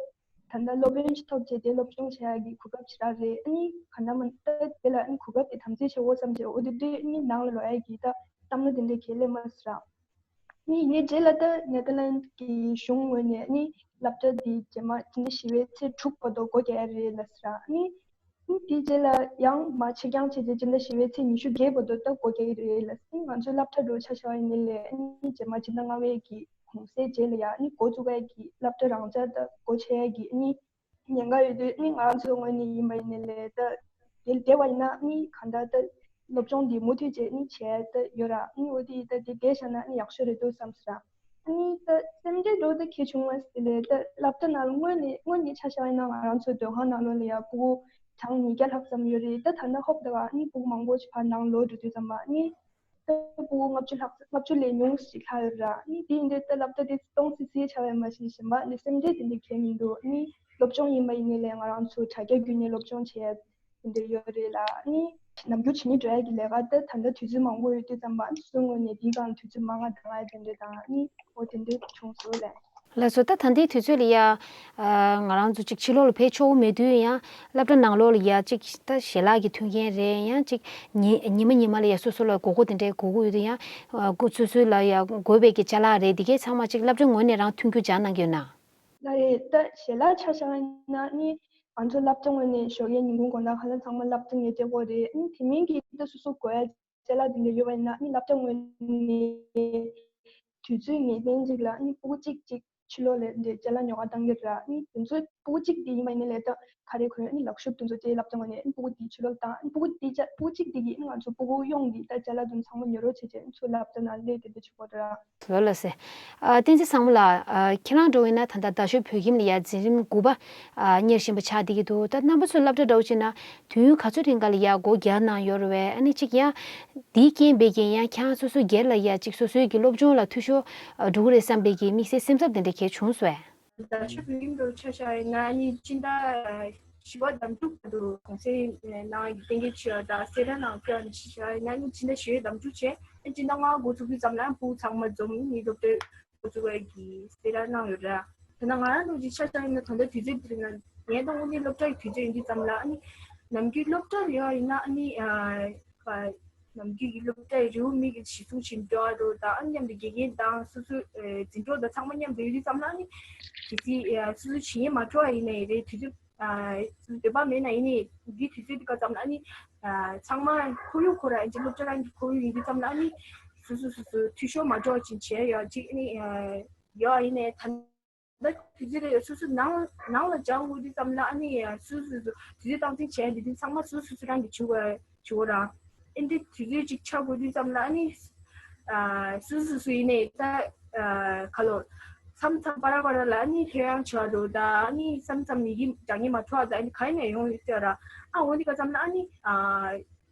ད་ལྟ་སློབ་ཡོན་ཞིག་ཐོབ་བྱས་ཏེ་སློབ་སྦྱོང་བྱེད་ཡ་གི་གོ་སྐབས་ཞེ་དྲག་རེད། ཨ་ནི་ག་འདྲ་མ་ད་དེ་ལ་ཨ་ནི་གོ་སྐབས་དེ་དམ་འཛིན་བྱེད་དགོས་བསམ་བྱས། འོ་དེ་དུས་ཨ་ནི་ནང་ལ་ལོག་ཡ་གི་ད་བསམ་བློ་དེ་འདྲ་གང་ཡང་སླེབས་མ་སོང་ར། ཨ་ནི་ཡིན་ནའི་རྗེས་ལ་ད་ནེ་ཐར་ལན་གྱི་གཞུང་ངོས་ནས་ཨ་ནི་སློབ་གྲྭ་འདི་རྗེས་མ་ཕྱི་ཟླ་བཞི་པའི་ཚེས་དྲུག་བར་དུ་སྒོ་རྒྱག་ཡ་རེད་ལབ་ཟེར། ཨ་ནི་ དེའི་རྗེས་ལ་ཡང་མར་ཕྱིར་འགྱངས་བྱས་རྗེས་སྤྱི་ཟླ་བཞི་པའི་ཚེས་ཉི་ཤུ་བརྒྱད་བར་དུ་ད་སྒོ་རྒྱག་གི་རེད་ལ། ང་ཚོའི་སློབ་གྲྭ་འགྲོ་ཆ་བཞག་པ་ཡིན་ནའི་ལས་ཨ་ནི་རྗེས་མ་སྤྱི་ཟླ་ལྔ་པའི་གི་གུང་སེང་རྗེས་ལ་ཡ་ཨ་ནི་འགོ་བཙུགས་པའི་གི་སློབ་གྲྭ་རང་འཇགས་ད་སྒོ་ཕྱེ་ཡ་གི་ཨ་ནི་ཉེན་ཁ་ཡོད་དུས་ནི་ང་ཚོའི་ངོས་ནས་ཡིན་པ་ཡིན་ནའི་ལས་ད་དེ་བསྡད་པ་ཡིན་ན་ནི་གང་ལྟར་ད་སློབ་སྦྱོང་འདི་མུ་མཐུད་བྱས་ནི་བྱས་ད་ཡོད་ར། ནི་འོ་དེ་ད་དེ་བསྡད་བཞག་ན་ནི་ཡག་ཤོས་རེད་འདུག་བསམ་སོང་ར། ནི་ད་སེམས་ཁྲལ་འགྲོ་ད་གལ་བྱུང་བ་ཟེར་ལས་ད་སློབ་གྲྭ་ནང་ལ་དངོས་ནས་དངོས་ནས་ཆ་བཞག་ཡིན་ན་ང་རང་ཚོའི་སྡོད་ཁང་ནང་ལོགས་ལ་ཡ་ཕྲུ་གུ་གྲངས་ཉིས་བརྒྱ་ལྷག་ཙམ་ཡོད་རེད། ད་ད་ལྟ་ཧོབ་ད་ག་ནི་ཕྲུ་གུ་མང་པོ་ཞིག་ཕར་ནང་ལོག་འགྲོ་དུས་ཙམ་པ་ནི། ལྟ་བུ་ལྔ་བཅུ་ལྷག་ལྔ་བཅུ་ལས་ཉུང་ཞིག་ལྷག་ཡོད་ར། ནི་དེ་ཡིན་དུས་ད་སློབ་གྲྭ་དེ་སྟོང་སི་སི་ཆགས་པའི་མ་གཞི་གཞན་པ་ནི་སེམས་ཁྲལ་དེ་འདྲ་གང་ཡང་མི་འདུག་ནི་སློབ་སྦྱོང་ཡིན་པ་ཡིན་ནའི་ལས་ང་རང་ཚོ་དྲ་རྒྱ་བརྒྱུད་ནས་སློབ་སྦྱོང་བྱས་དེ་འདྲ་ཡོད་རེད་ལ། ནི་ནམ་རྒྱུན་བྱེད་མི་འགྲོ་ཡ་གི་ལས་ཀ་ད་ད་ལྟ་དུས་ཚོད་མང་པོ་ཡོད་དུས་ཙམ་པ་ནི་སུ་ངོས་ནས་དེའི་སྒང་དུས་ཚོད་མང་ང་འདང་ཡ་དེ་འདྲ་དང་ནི་འོ་དེ་འདྲ་བྱུང་སོང་ལས། ལགས་སོ། ད་ད་ལྟའི་དུས་ཚོད་ལ་ཡ། ཨ། ང་རང་ཚོ་ཅིག་ཕྱི་ལོགས་ལ་ཕེབས་ཆོག་གི་མེད་དུས་ཡང་སློབ་གྲྭ་ནང་ལོགས་ལ་ཡ་ཅིག་ད་ཞལ་ལག་གི་མཐུན་རྐྱེན་རེད། ཡང་ཅིག་ཉི་ཉི་མ་ཉི་མ་ལ་ཡ་སོ་སོ་ལ་དགོས་མཁོ་དེ་འདྲའི་དགོས་མཁོ་ཡོད་དུས་ཡང་། ཨ། སྐུ་སོ་སོ་ལ་ཡ་དགོས་པའི་གི་ཅ་ལག་རེད། འདི་གའི་ཚང་མ་ཅིག་སློབ་གྲྭ་ངོས་ནས་རང་མཐུན་འགྱུར་སྦྱར་གནང་གི་ཡོད་ན། ལགས་རེད། ད་ཞལ་ལག་ཆ་བཞག་ན་ནི་ང་ཚོ་སློབ་གྲྭ་ངོས་ནས་ཞོགས་ཀའི་ཉིན་གུང་དགོང་དག་ཁ་ལག་ཚང་མ་སློབ་གྲྭ་ནས་སྤྲད་དགོས་རེད། ཨ་ནི་དེ་མིན་གྱི་ད་སོ་སོ་དགོས་ཡ་ཅ་ལག་དེ་འདྲ་ཡོད་པ་ཡིན་ན་ཨ་ནི་སློབ་གྲྭ་ངོས་ནས་དུས་ཚོད་ངེས་གཏན་ཅིག་ལ་ཨ་ནི་ཕྲུ་གུ་གཅིག་གཅིག་ཕྱི་ལོགས་ལ་འདྲ་ཅ་ལག་ཉོ་ག་བཏང་གི་ར། ཨ་ནི་དེ་ཚོ་ཕྲུ་གུ་གཅིག་དེ་ཡིན་པ་ཡིན་ན་ལས་ད་ག་རེ་གོ་ཨ་ནི་ལག་ཤུབས་དེ་ཚོ་དེ་སློབ་གྲྭ་ངོས་ནས་ཨ་ནི་ཕྲུ་གུ་དེ་ཕྱི་ལོགས་བཏང་། ཨ་ནི་ཕྲུ་གུ་དེ་ཅ་ཕྲུ་གུ་གཅིག་དེ་གིས་ཨ་ནི་ང་ཚོ་ཕྲུ་གུ་ཡོངས་དེ་ད་ཅ་ལག་དེ་ཚང་མ་ཉོ་རོགས་བྱེད་བྱས་ཨ་ནི་ཚུར་སློབ་གྲྭ་ནང་སླེབས་དེ་འདྲ་བྱེད་དགོས་ར། ལགས་སོ། ལགས་སེ། ཨ། བསྟན་འཛིན་བཟང་མོ་ལགས། ཨ། ཁྱེད་རང་འདྲ་བོ་ཡིན་ན་ད་ལྟ་རྡ་ཤོད་བོད་ཁྱིམ་ལ་ཡ་འཛིན་རིམ་དགུ་པ། ཨ། གཉེར་བཞིན་པ་ཆགས་བསྡད་ཀྱི་འདུག་ད་རྣམ་པ་ཚོའི་སློབ་གྲྭ་འདྲ་བོ་བྱས་ན་དུས་ཡུན་ག་ཚོད་རིང་ག་ལ་ཡ་སྒོ་རྒྱག་གནང་ཡོད་རེད་པས། ཨ་ནི་གཅིག་ཡང་འདིའི་རྐྱེན་པས་ཀྱི་ཡང་ཁྱེད་རང་སོ་སོའི་སྒེར་ལ་ཡ་གཅིག་སོ་སོའི་གི་སློབ་སྦྱོང་ལ་འཐུས་ཤོར་འགྲོ་གི་རེད་བསམ་པའི་གི་དམིགས་བསལ་སེམས་འཚབ་དེ་འདྲ་གལ་བྱུང་སོང་ངས། རྡ་ཤོད་བོད་ཁྱིམ་དུ་ཆ་བཞག་ཡིན་ན་ཨ་ནི་སྤྱི་ཟླ་བཞི་པ་ཟླ་མཇུག་བར་དུ་གུང་སེང་གནང་གཏན་འཁེལ་བྱས་པ་དང་སེ་ར་ནང་ཕེབས་ནས་ཆ་བཞག་ཡིན་ན་ཨ་ནི་སྤྱི་ཟླ་བཞི་པའི་ཟླ་མཇུག་བྱས། ཨ་ནི་སྤྱི་ཟླ་ལྔ་པ་འགོ་ཚུགས་དུས་ཙམ་ལ་ཕྲུ་གུ་ཚང་མ་འཛོམས་ནས་སློབ་གྲྭའི་འགོ་བཙུགས་པའི་གི་གསལ་བསྒྲགས་གནང་ཡོད་ར། ད་ནང་ང་རང་ཚོ་གི་ཆ་བཞག་ཡིན་ན་ད་ལྟ་དུས་ཚོད་འདིར་ང་ངས་ད་དངོས་གནས་སློབ་གྲྭ་གི་དུས་ཚོད་ཡིན་དུས་ཙམ་ལ་ཨ་ནི་ནམ་རྒྱུན་སློབ་གྲྭ་ལ་ཡོད་ཡིན་ན་ཨ་ནི་ཨ་ནམ་རྒྱུན་གྱི་སློབ་གྲྭའི་རེའུ་མིག་གི་གཞི་བཟུང་བྱེད་འགྲོ་བ་རུ་དང་ཨ་ནི་མཉམ་དུ་དགེ་རྒན་དང་སོ་སོའི་འཛིན་གྲོགས་དང་ཚང་མ་མཉམ་དུ་ཡོད་དུས་ཙམ་ལ་ཨ་ནི་གལ་སྲིད་སོ་སོ་བྱེད་ཡས་མ་འཕྲོ་བ་ཡིན་ནའི་རེད། དུས་ཚོད་འདོད་པ་མེད་ན་ཡིན་ནའི་འདི་དུས་ཚོད་འདི་ག་ཙམ་ལ་ཨ་ནི་ཚང་མ་ཁོར་ཡུག་ཁོ་ར་ཨ་ནི་སློབ་གྲྭ་རང་གི་ཁོར་ཡུག་ཡིན་དུས་ཙམ་ལ་ཨ་ནི་སོ་སོ་སོ་སོ་འཐུས་ཤོར་མ་འགྲོ་བ་ཅིག་བྱས་ཡོད་ཅིག་ཨ་ནི་ཡོད་ཡིན་ནའི་ད་ད་དུས་ཚོད་རེ་སོ་སོ་ནང་ནང་ལ་སྦྱང་དགོས་དུས་ཙམ་ལ་ཨ་ནི་སོ་སོ་སོ་དུས་ཚོད་སྟངས་འཛིན་བྱས་འདི་དུས་ཚང་མ་སོ་སོ་སོ་རང་གི་བྱུས་པ་བྱུས་པ་རང་ཨེ་འདྲ་དུས་ཚོད་ཅིག་ཆགས་དགོས་དུས་ཙམ་ལ་ཨ་ནི་སོ་སོ་སོ་ཡིན་ནའི་ད་ཁ་ལོ་མཚམས་མཚམས་པ་ར་པ་ར་ལ་ཨ་ནི་ལྷོད་ཡངས་བྱས་འགྲོ་ད་ཨ་ནི་མཚམས་མཚམས་ཡི་གེ་སྦྱང་ངེས་མ་ཐུབ་ད་ཨ་ནི་ག་ཡིན་ནས་ཡོང་ཡོད་ཟེར་ར། ཨ་འོ་འདི་ག་ཙམ་ལ་ཨ་ནི།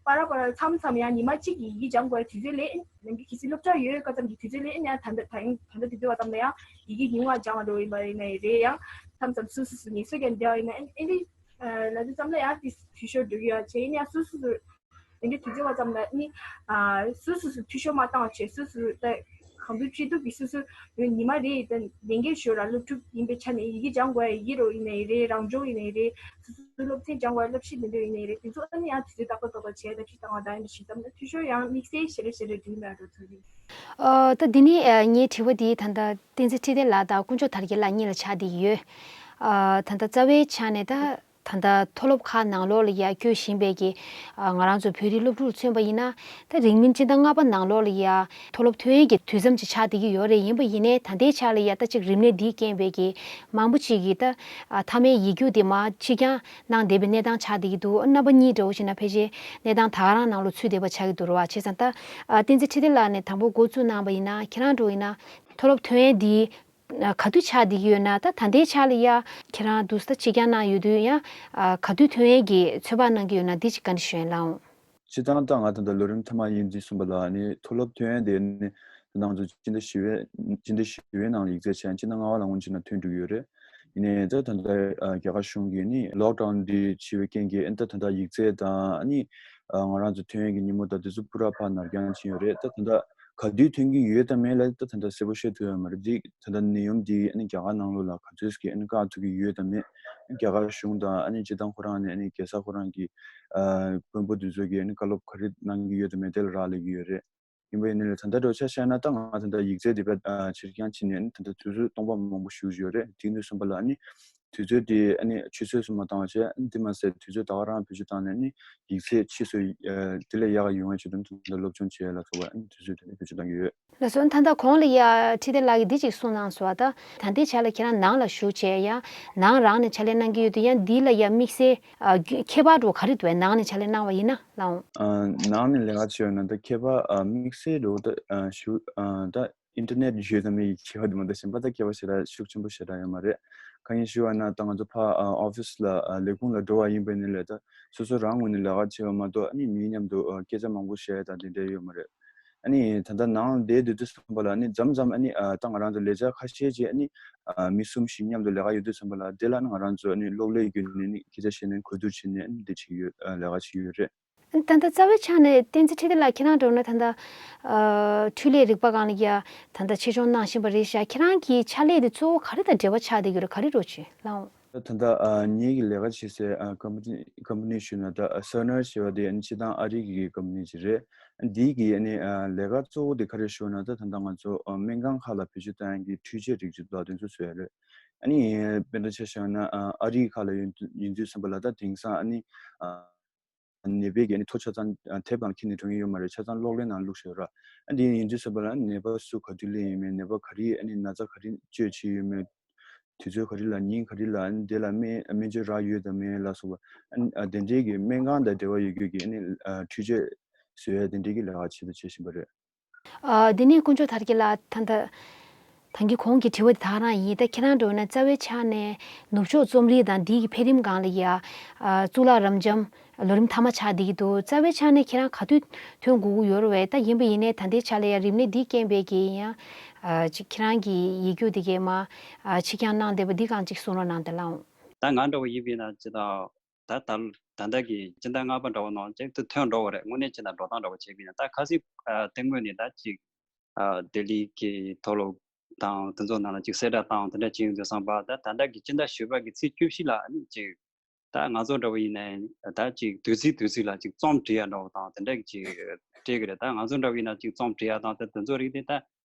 པ་ར་པ་ར་མཚམས་མཚམས་ཡང་ཉི་མ་གཅིག་གི་ཡི་གེ་སྦྱང་དགོས་དུས་ཚོད་ལས་ནམ་རྒྱུན་གལ་སྲིད་སློབ་གྲྭ་ཡོད་སྐབས་ཙམ་གྱི་དུས་ཚོད་ལས་ཡང་ད་ལྟ་ད་ཡིན་ད་ལྟ་དུས་ཚོད་བ་ཙམ་ལ་ཡང་ཡི་གེ་ཉུང་བ་སྦྱང་བ་འགྲོ་ཡིན་པ་ཡིན་ནའི་རེད། ཡང་མཚམས་མཚམས་སུ་སུ་སུ་ངལ་གསོ་རྒྱག་བསྡད་པ་ཡིན་ན་ཨེ་འདི་ལ་དུས་ཙམ་ལ་ཡང་དེ་འཐུས་ཤོར་འགྲོ་གི་ཡོད་བྱས་ཡིན་ཡང་སུ་སུ་སུ་ཡིན་དུས་དུས་ཚོད་བ་ཙམ་ལ་ནི་སུ་སུ་སུ་འཐུས་ཤོར་མ་བཏང་བ་བྱས་སུ་སུ་ད་གང་ཐུབ་ཅི་ཐུབ་ཀྱིས་སུ་སུ་ཉི་མ་རེ་ད་ལས་འགན་ཞུ་ར་སློབ་ཕྲུག་ཡིན་པའི་ཆ་ནས་ཡི་གེ་སྦྱང་དགོས་ཡ་ཡི་གེ་རོ་ཡིན་ནའི་རེད། རང་སྦྱོང་ཡིན་ནའི་རེད། སོ་སོའི་སློབ་ཚན་སྦྱང་བ་སློབ་ཁྲིད་འདི་འདྲ་ཡིན་ནའི་རེད། དེ་ཚོ་ཨ་ནི་ཡང་དུས་ཚོད་ཏག་ཏག་ཏག་ཏག་བྱས་ཐབས་ཤེས་བཏང་བ་དང་ཡིན་ཞིག་ཙམ་ན་འཐུས་ཤོར་ཡང་དམིགས་བསལ་ཞེ་དྲག་ཞེ་དྲག་འགྲིག་མེད་འགྲོ་ཐུབ་རེད། ཨ་ད་འདི་ནི་ཨ་ངའི་དྲི་བ་འདི་ད་ལྟ་བསྟན་འཛིན་ཁྲི་བདེ་ལགས་དང་དཀོན་མཆོག་དར་རྒྱས་ལགས་གཉིས་ལ་ཆགས་བསྡད་ཀྱི་ཡོད། ཨ་ད་ལྟ་རྩ་བའི་ཆ་ནས་ད་ད་ལྟ་མཐོ་སློབ་ཁག་ནང་ལོགས་ལ་ཡ་སྐྱོད་བཞིན་པའི་གི་ཨ་ང་རང་ཚོ་བོད་རིགས་སློབ་ཕྲུག་མཚོན་པ་ཡིན་ན། ད་རིང་མིན་སྤྱི་ཟླ་ལྔ་པ་ནང་ལོགས་ལ་ཡ་མཐོ་སློབ་ཐོན་ཡས་ཀྱི་དུས་མཚམས་ཅིག་ཆགས་བསྡད་ཀྱི་ཡོད་རེད། ཡིན་པ་ཡིན་ནའི་ད་ལྟའི་ཆ་ལ་ཡ་ད་ཅིག་རིམས་ནད་འདིས་རྐྱེན་པས་ཀྱི་མང་པོ་ཅིག་གིས་ད་ཨ་མཐའ་མའི་ཡིག་རྒྱུགས་དེ་མར་ཕྱིར་འགྱངས་གནང་བསྡད་པའི་གནས་སྟངས་ཆགས་བསྡད་ཀྱི་འདུག་རྣམ་པ་གཉིས་འདྲ་བོ་བྱས་ན་ཕལ་ཆེར་གནས་སྟངས་ད་ག་རང་ནང་ལོགས་ཚུད་བསྡད་པ་ཆགས་ཀྱི་འདུག་རེད་བ། བྱས་ཙང་ད་ཨ་བསྟན་འཛིན་ཁྲི་བདེ་ལགས་ནས་དང་པོ་འགོ་བཙུགས་གནང་བ་ཡིན་ན་ཁྱེད་རང་འདྲ་བོ་ཡིན་ན་མཐོ་སློབ་ཐོན་ཡས་འདི་ག་དུས་ཆགས་བསྡད་ཀྱི་ཡོད་ན། ད་ད་ལྟའི་ཆ་ལ་ཡ་ཁྱེད་རང་དུས་ད་ཕྱིར་འགྱངས་གནང་ཡོད་དུས་ཡང་ཨ་ག་དུས་ཐོན་ཡས་ཀྱི་ཚོད་དཔག་གནང་གི་ཡོད་ན་འདི་ཅིག་བཀའ་འདྲི་ཞུ་ཡས་ལགས་འོང་། སྤྱིར་བཏང་ད་ང་ད་ལྟ་ལོ་རིམ་མཐའ་མ་ཡིན་དུས་གསུངས་པ་ལ་ནི་མཐོ་སློབ་ཐོན་ཡས་དེ་ནི་ད་ང་ཚོ་སྤྱི་ཟླ་བཞི་པའི་སྤྱི་ཟླ་བཞི་པའི་ནང་ལ་ཡིག་ཚད་བྱས་སྤྱི་ཟླ་ལྔ་པ་ལ་སྔོན་ཆད་ན་ཐོན་འགྲོ་གི་ཡོད་རེད། ཡིན་ནའི་ད་ད་ལྟ་རྒྱ་གར་གཞུང་གིས་ནི་ལོག་ཌའུན་འདི་བྱས་པའི་རྐྱེན་གྱིས་ད་ད་ལྟ་ཡིག་ཚད་དང་ནི་ང་རང་ཚོ་ཐོན་ཡས་ཀྱི་ཉིན་མོ་དང་དེ་ཚོ་པུ་ར་ཕར་ནར་འགྱངས་ཕྱིན་ཡོད་རེད། ད་ད་ལྟ་ག་དུས་ཐོན་གྱི་ཡོད་དམ་མེད་ལ་ད་ད་ལྟ་གསལ་པོ་བཤད་ཐུབ་ཡོད་མ་རེད། འདི་ད་ལྟ་ནད་ཡམས་འདི་ནི་རྒྱ་གར་ནང་ལོགས་ལ་ག་ཚོད་ཀྱི་ནི་བཀག་ཐུབ་ཀྱི་ཡོད་དམ་མེད། རྒྱ་གར་གཞུང་དང་ནི་སྤྱིར་བཏང་ཁོ་རང་ནས་ནི་རྒྱལ་ས་ཁོ་རང་གི་དཔོན་པོ་དེ་ཚོ་གིས་ནི་བཀའ་སློབ་ག་རེ་གནང་གི་ཡོད་དམ་མེད་དེ་ལ་རག་ལས་ཀྱི་ཡོད་རེད། ཡིན་པ་ཡིན་ནའི་ད་ལྟ་འདྲ་བོ་ཆ་བཞག་ན་ད་ང་ད་ལྟ་ཡིག་ཚད་དེ་བས་ཕྱིར་འགྱངས་ཕྱིན་ནས་ནི་ད་ལྟ་དུས་ཚོད་སྟོང་པ་མང་པོ་ཞིག་ཡོད་རེད། དེ་ནས་གསུངས་པ་ལ་ནི་ དུས་ཚོད་དེ་ཨ་ནི་ཆུད་ཟོས་སུ་མ་བཏང་བ་བྱས། ཨ་ནི་དེ་མ་ཟད་དུས་ཚོད་ད་ག་རང་བེད་སྤྱོད་བཏང་ནས་ཨ་ནི་ཡིག་ཚད་ཕྱིས་སུ་ཨ་དེ་ལས་ཡག་ག་ཡོང་བའི་ཆེད་དུ་ད་སློབ་སྦྱོང་བྱེད་ཡ་ལ་སོགས་པ་ཨ་ནི་དུས་ཚོད་དེ་ནི་བེད་སྤྱོད་བཏང་གི་ཡོད། ལགས་སོ། ད་ལྟ་གོང་ལ་ཡ་ཁྲི་བདེ་ལགས་ཀྱིས་འདི་གཅིག་གསུངས་གནང་སོང་བ། ད་ད་ལྟའི་ཆ་ལ་ཁྱེད་རང་ནང་ལ་བཞུགས་བྱས་ཡ་ནང་རང་ནས་ཕྱག་ལས་གནང་གི་ཡོད་དུས། ཡང་འདི་ལ་ཡ་དམིགས་བསལ་ཨ་ཁྱད་པར་འགྲོ་ག་རེ་འདུག་ནང་ནས་ཕྱག་ལས་གནང་བ་ཡིན་ན་ལགས་འོང་། ཨ་ནང་ནས་ལས་ཀ་བྱེད་ཡོད་ན་ད་ཁྱད་པར་ཨ་དམིགས་བསལ་འགྲོ་ད་ཨ་ཞུ་ཨ་ད་ཨིན་ཊར་ནེཊ་ཡོད་དང་མེད་ཀྱི་ཁྱད་པར་དེ་མ་གཏོགས་གཞན་པ་ད་ཁྱད་པར་ཞེ་དྲག་ཤུགས་ཆེན་པོ་ཞེ་དྲག་ཡོད་མ་རེད། ཁ་ཉིན་ཞུ་བ་ན་ད་ང་ཚོ་ཕར་ཨ་ཨོ་ཕི་སི་ལ་ཨ་ལས་ཁུངས་ལ་འགྲོ་བ་ཡིན་པའི་ནི་ལས་ད་སོ་སོ་རང་ངོས་ནས་ལས་ཀ་བྱེད་པ་མ་གཏོགས་ཨ་ནི་མིའི་མཉམ་དུ་ཨ་སྐད་ཆ་མང་པོ་བཤད་ཡ་དང་དེ་འདྲ་ཡོད་མ་རེད། ཨ་ནི་ད་ལྟ་ནང་བསྡད་དུས་དུས་ཙམ་པ་ལ་ཨ་ནི་མཚམས་མཚམས་ཨ་ནི་ཨ་ད་ང་རང་ཚོ་ལས་བྱ་ཁ་ཤས་ཅིག་ཨ་ནི་ཨ་མི་གསུམ་བཞི་མཉམ་དུ་ལས་ཀ་ཡོད་དུས་ཙམ་པ་ལ་དེ་ལ་ཨ་ནི་ང་རང་ཚོ་ཨ་ནི་གློག་ཀླད་བརྒྱུད་ནས་ཨ་ནི་སྐད་ཆ་བཤད་ནས་གོ་བསྡུར་བྱས་ནས་ཨ་ནི་དེ་བྱེད་ཀྱི་ཡོད། ཨ་ལས་ཀ་བྱེད་ཀྱི་ཡོད་རེད། ད་ལྟ་རྩ་བའི་ཆ་ནས་བསྟན་འཛིན་ཁྲི་བདེ་ལགས་ཁྱེད་རང་འགྲོ་ན་ད་ལྟ་ཨ་འཕྲུལ་ལས་རིག་པ་སྒང་ལ་ཡ་ད་ལྟ་ཆེད་སྦྱོང་གནང་བཞིན་པ་རེད་ཤག་ཁྱེད་རང་གི་ཕྱག་ལས་དེ་གཙོ་བོ་ག་རེ་དང་འབྲེལ་བ་ཆགས་བསྡད་ཡོད་རེད། ག་རེ་རོགས་བྱེད་ལགས་འོང་། ད་ལྟ་ཨ་ངེད་ཀྱི་ལས་ཀ་བྱེད་སའི་ཨ་ཀམ་པ་ནི་ཀམ་པ་ནི་ཞུས་ན་ད་ཨ་སར་ནར་ཞེས་པ་དེ་ཨ་ནི་སྤྱིར་བཏང་ཨ་རི་གི་ཀམ་པ་ནི་ཅིག་རེད། འདི་གི་ཨ་ནི་ཨ་ལས་ཀ་གཙོ་བོ་དེ་ག་རེ་ཞུ་ན་ད་ད་ལྟ་ང་ཚོ་ཨ་སྨན་ཁང་ཁག་ལ་བེད་སྤྱོད་གཏོང་ཡག་གི་འཕྲུལ་ཆས་རིགས་ཅིག་ལ་དེ་ཚོ་བཟོ་ཡ་རེད། ཨ་ནི་དཔེར་ན་ཆ་བཞག་ན་ཨ་ཨ་རི་ཁག་ལ་ཡོང་དུས་ཡོང་དུས་ཙམ་པ་ལ་ད་དེང་སང་ཨ་ནི་ཨ་ནད་པའི་གི་ཨ་ནི་ཐོ་ཆ་ཚང་ཨ་དེབ་སྒང་འཁྱེར་ནས་འགྲོ་མཁན་ཡོད་མ་རེད། ཆ་ཚང་གློག་ཀླད་ནང་བླུགས་བཞག་ཡོད་ར། ཨ་འདི་ཡིན་དུས་ཙམ་པ་ལ་ནད་པ་སུ་ག་དུས་སླེབས་ཡོད་མེད། ནད་པ་ག་རེ་ཨ་ནི་ན་ཚ་ག་རེ་བཅོས་བྱས་ཡོད་མེད། དུས་ཚོད་ག་རེ་ལ་ཉིན་ག་རེ་ལ་ཨ་ནི་དེ་ལ་སྨན་སྨན་བཅོས་རག་ཡོད་དམ་མེད་ལ་སོགས་པ་ཨ་ནི་ཨ་དེ་འདྲའི་གི་སྨན་ཁང་དང་འབྲེལ་བ་ཡོད་རྒྱུ་གི་ཨ་ནི་ཨ་འཕྲུལ་ཆས་བཟོ་ཡ་དེ་འདྲའི་གི་ལས་ཀ་ཆེད་དུ་བྱེད་བཞིན་པ་རེད། ཨ་དེ་ནས་དཀོན་མཆོག་དར་རྒྱས་ལགས། ད་ལྟ་ད་གིན་གོང་གི་དྲི་བ་དེ་ད་ག་རང་ཡིན། ད་ཁྱེད་རང་འགྲོ་ན་རྩ་བའི་ཆ་ནས་ནུབ་ཕྱོགས་རྩོམ་རིག་དང་འདི་གི་འཕེལ་རིམ་སྒང་ལ་ཡ་ཨ་གཙུག་ལག་རབ་འབྱམས་ལོ་རིམ་མཐའ་མ་ཆགས་བསྡད་ཀྱི་འདུག་རྩ་བའི་ཆ་ནས་ཁྱེད་རང་ག་དུས་ཐོན་དགོས་ཀྱི་ཡོད་རེད་བས། ད་ཡིན་པ་ཡིན་ནའི་ད་ལྟའི་ཆ་ལ་ཡ་རིམས་ནད་འདིས་རྐྱེན་པས་ཀྱི་ཡང་ཨ་ཅིག་ཁྱེད་རང་གི་ཡིག་རྒྱུགས་འདི་གས་མ་ཨ་ཕྱི་འགྱངས་གནང་བསྡད་པ་འདི་སྒང་ཅིག་གསུང་རོགས་གནང་དང་ལགས་འོང་། ད་ང་འདྲ་བོ་ཡིན་པ་ཡིན་ན་ཅི་ད། ད་ད་ད་ལྟ་གི་སྤྱི་ཟླ་ལྔ་པ་འདྲ་བོ་ནང་ཅིག་ཏུ་ཐོན་འགྲོ་བ་རེད། དངོས་གནས་ཅི་ད་འགྲོ་སྟངས་འདྲ་བོ་བྱས་པ་ཡིན་ན་ད་ཁ་སང་ཨ་དེ་སྔོན་ནས་ད་ཅིག་ཨ་ལྡི་ལི་གི་མཐོ་སློབ་དང་དེ་ཚོ་ནང་ལ་ཅིག་གསལ་བསྒྲགས་དང་དེ་འདྲ་བྱས་ཡོང་དུས་ཙམ་པ། ད་ད་ལྟ་གི་སྤྱི་ཟླ་བཞི་པ་གི་ཚེས་བཅུ་བཞི་ལ་ཨ་ནི་ཅིག་ད་ང་ཚོ་འདྲ་བོ་ཡིན་ནའི་ད་ཅིག་དུས་ཚིགས་དུས་ཚིགས་ལ་ཅིག་རྩོམ་འབྲི་ཡ་འདྲ་བོ་དང་དེ་འདྲ་གི་ཅིག་སྤྲད་གི་རེད། ད་ང་ཚོ་འདྲ་བོ་ཡིན་ན་ཅིག་རྩོམ་འབྲི་ཡ་དང་ད་དེ་ཚོ་རིགས་དེ་ད།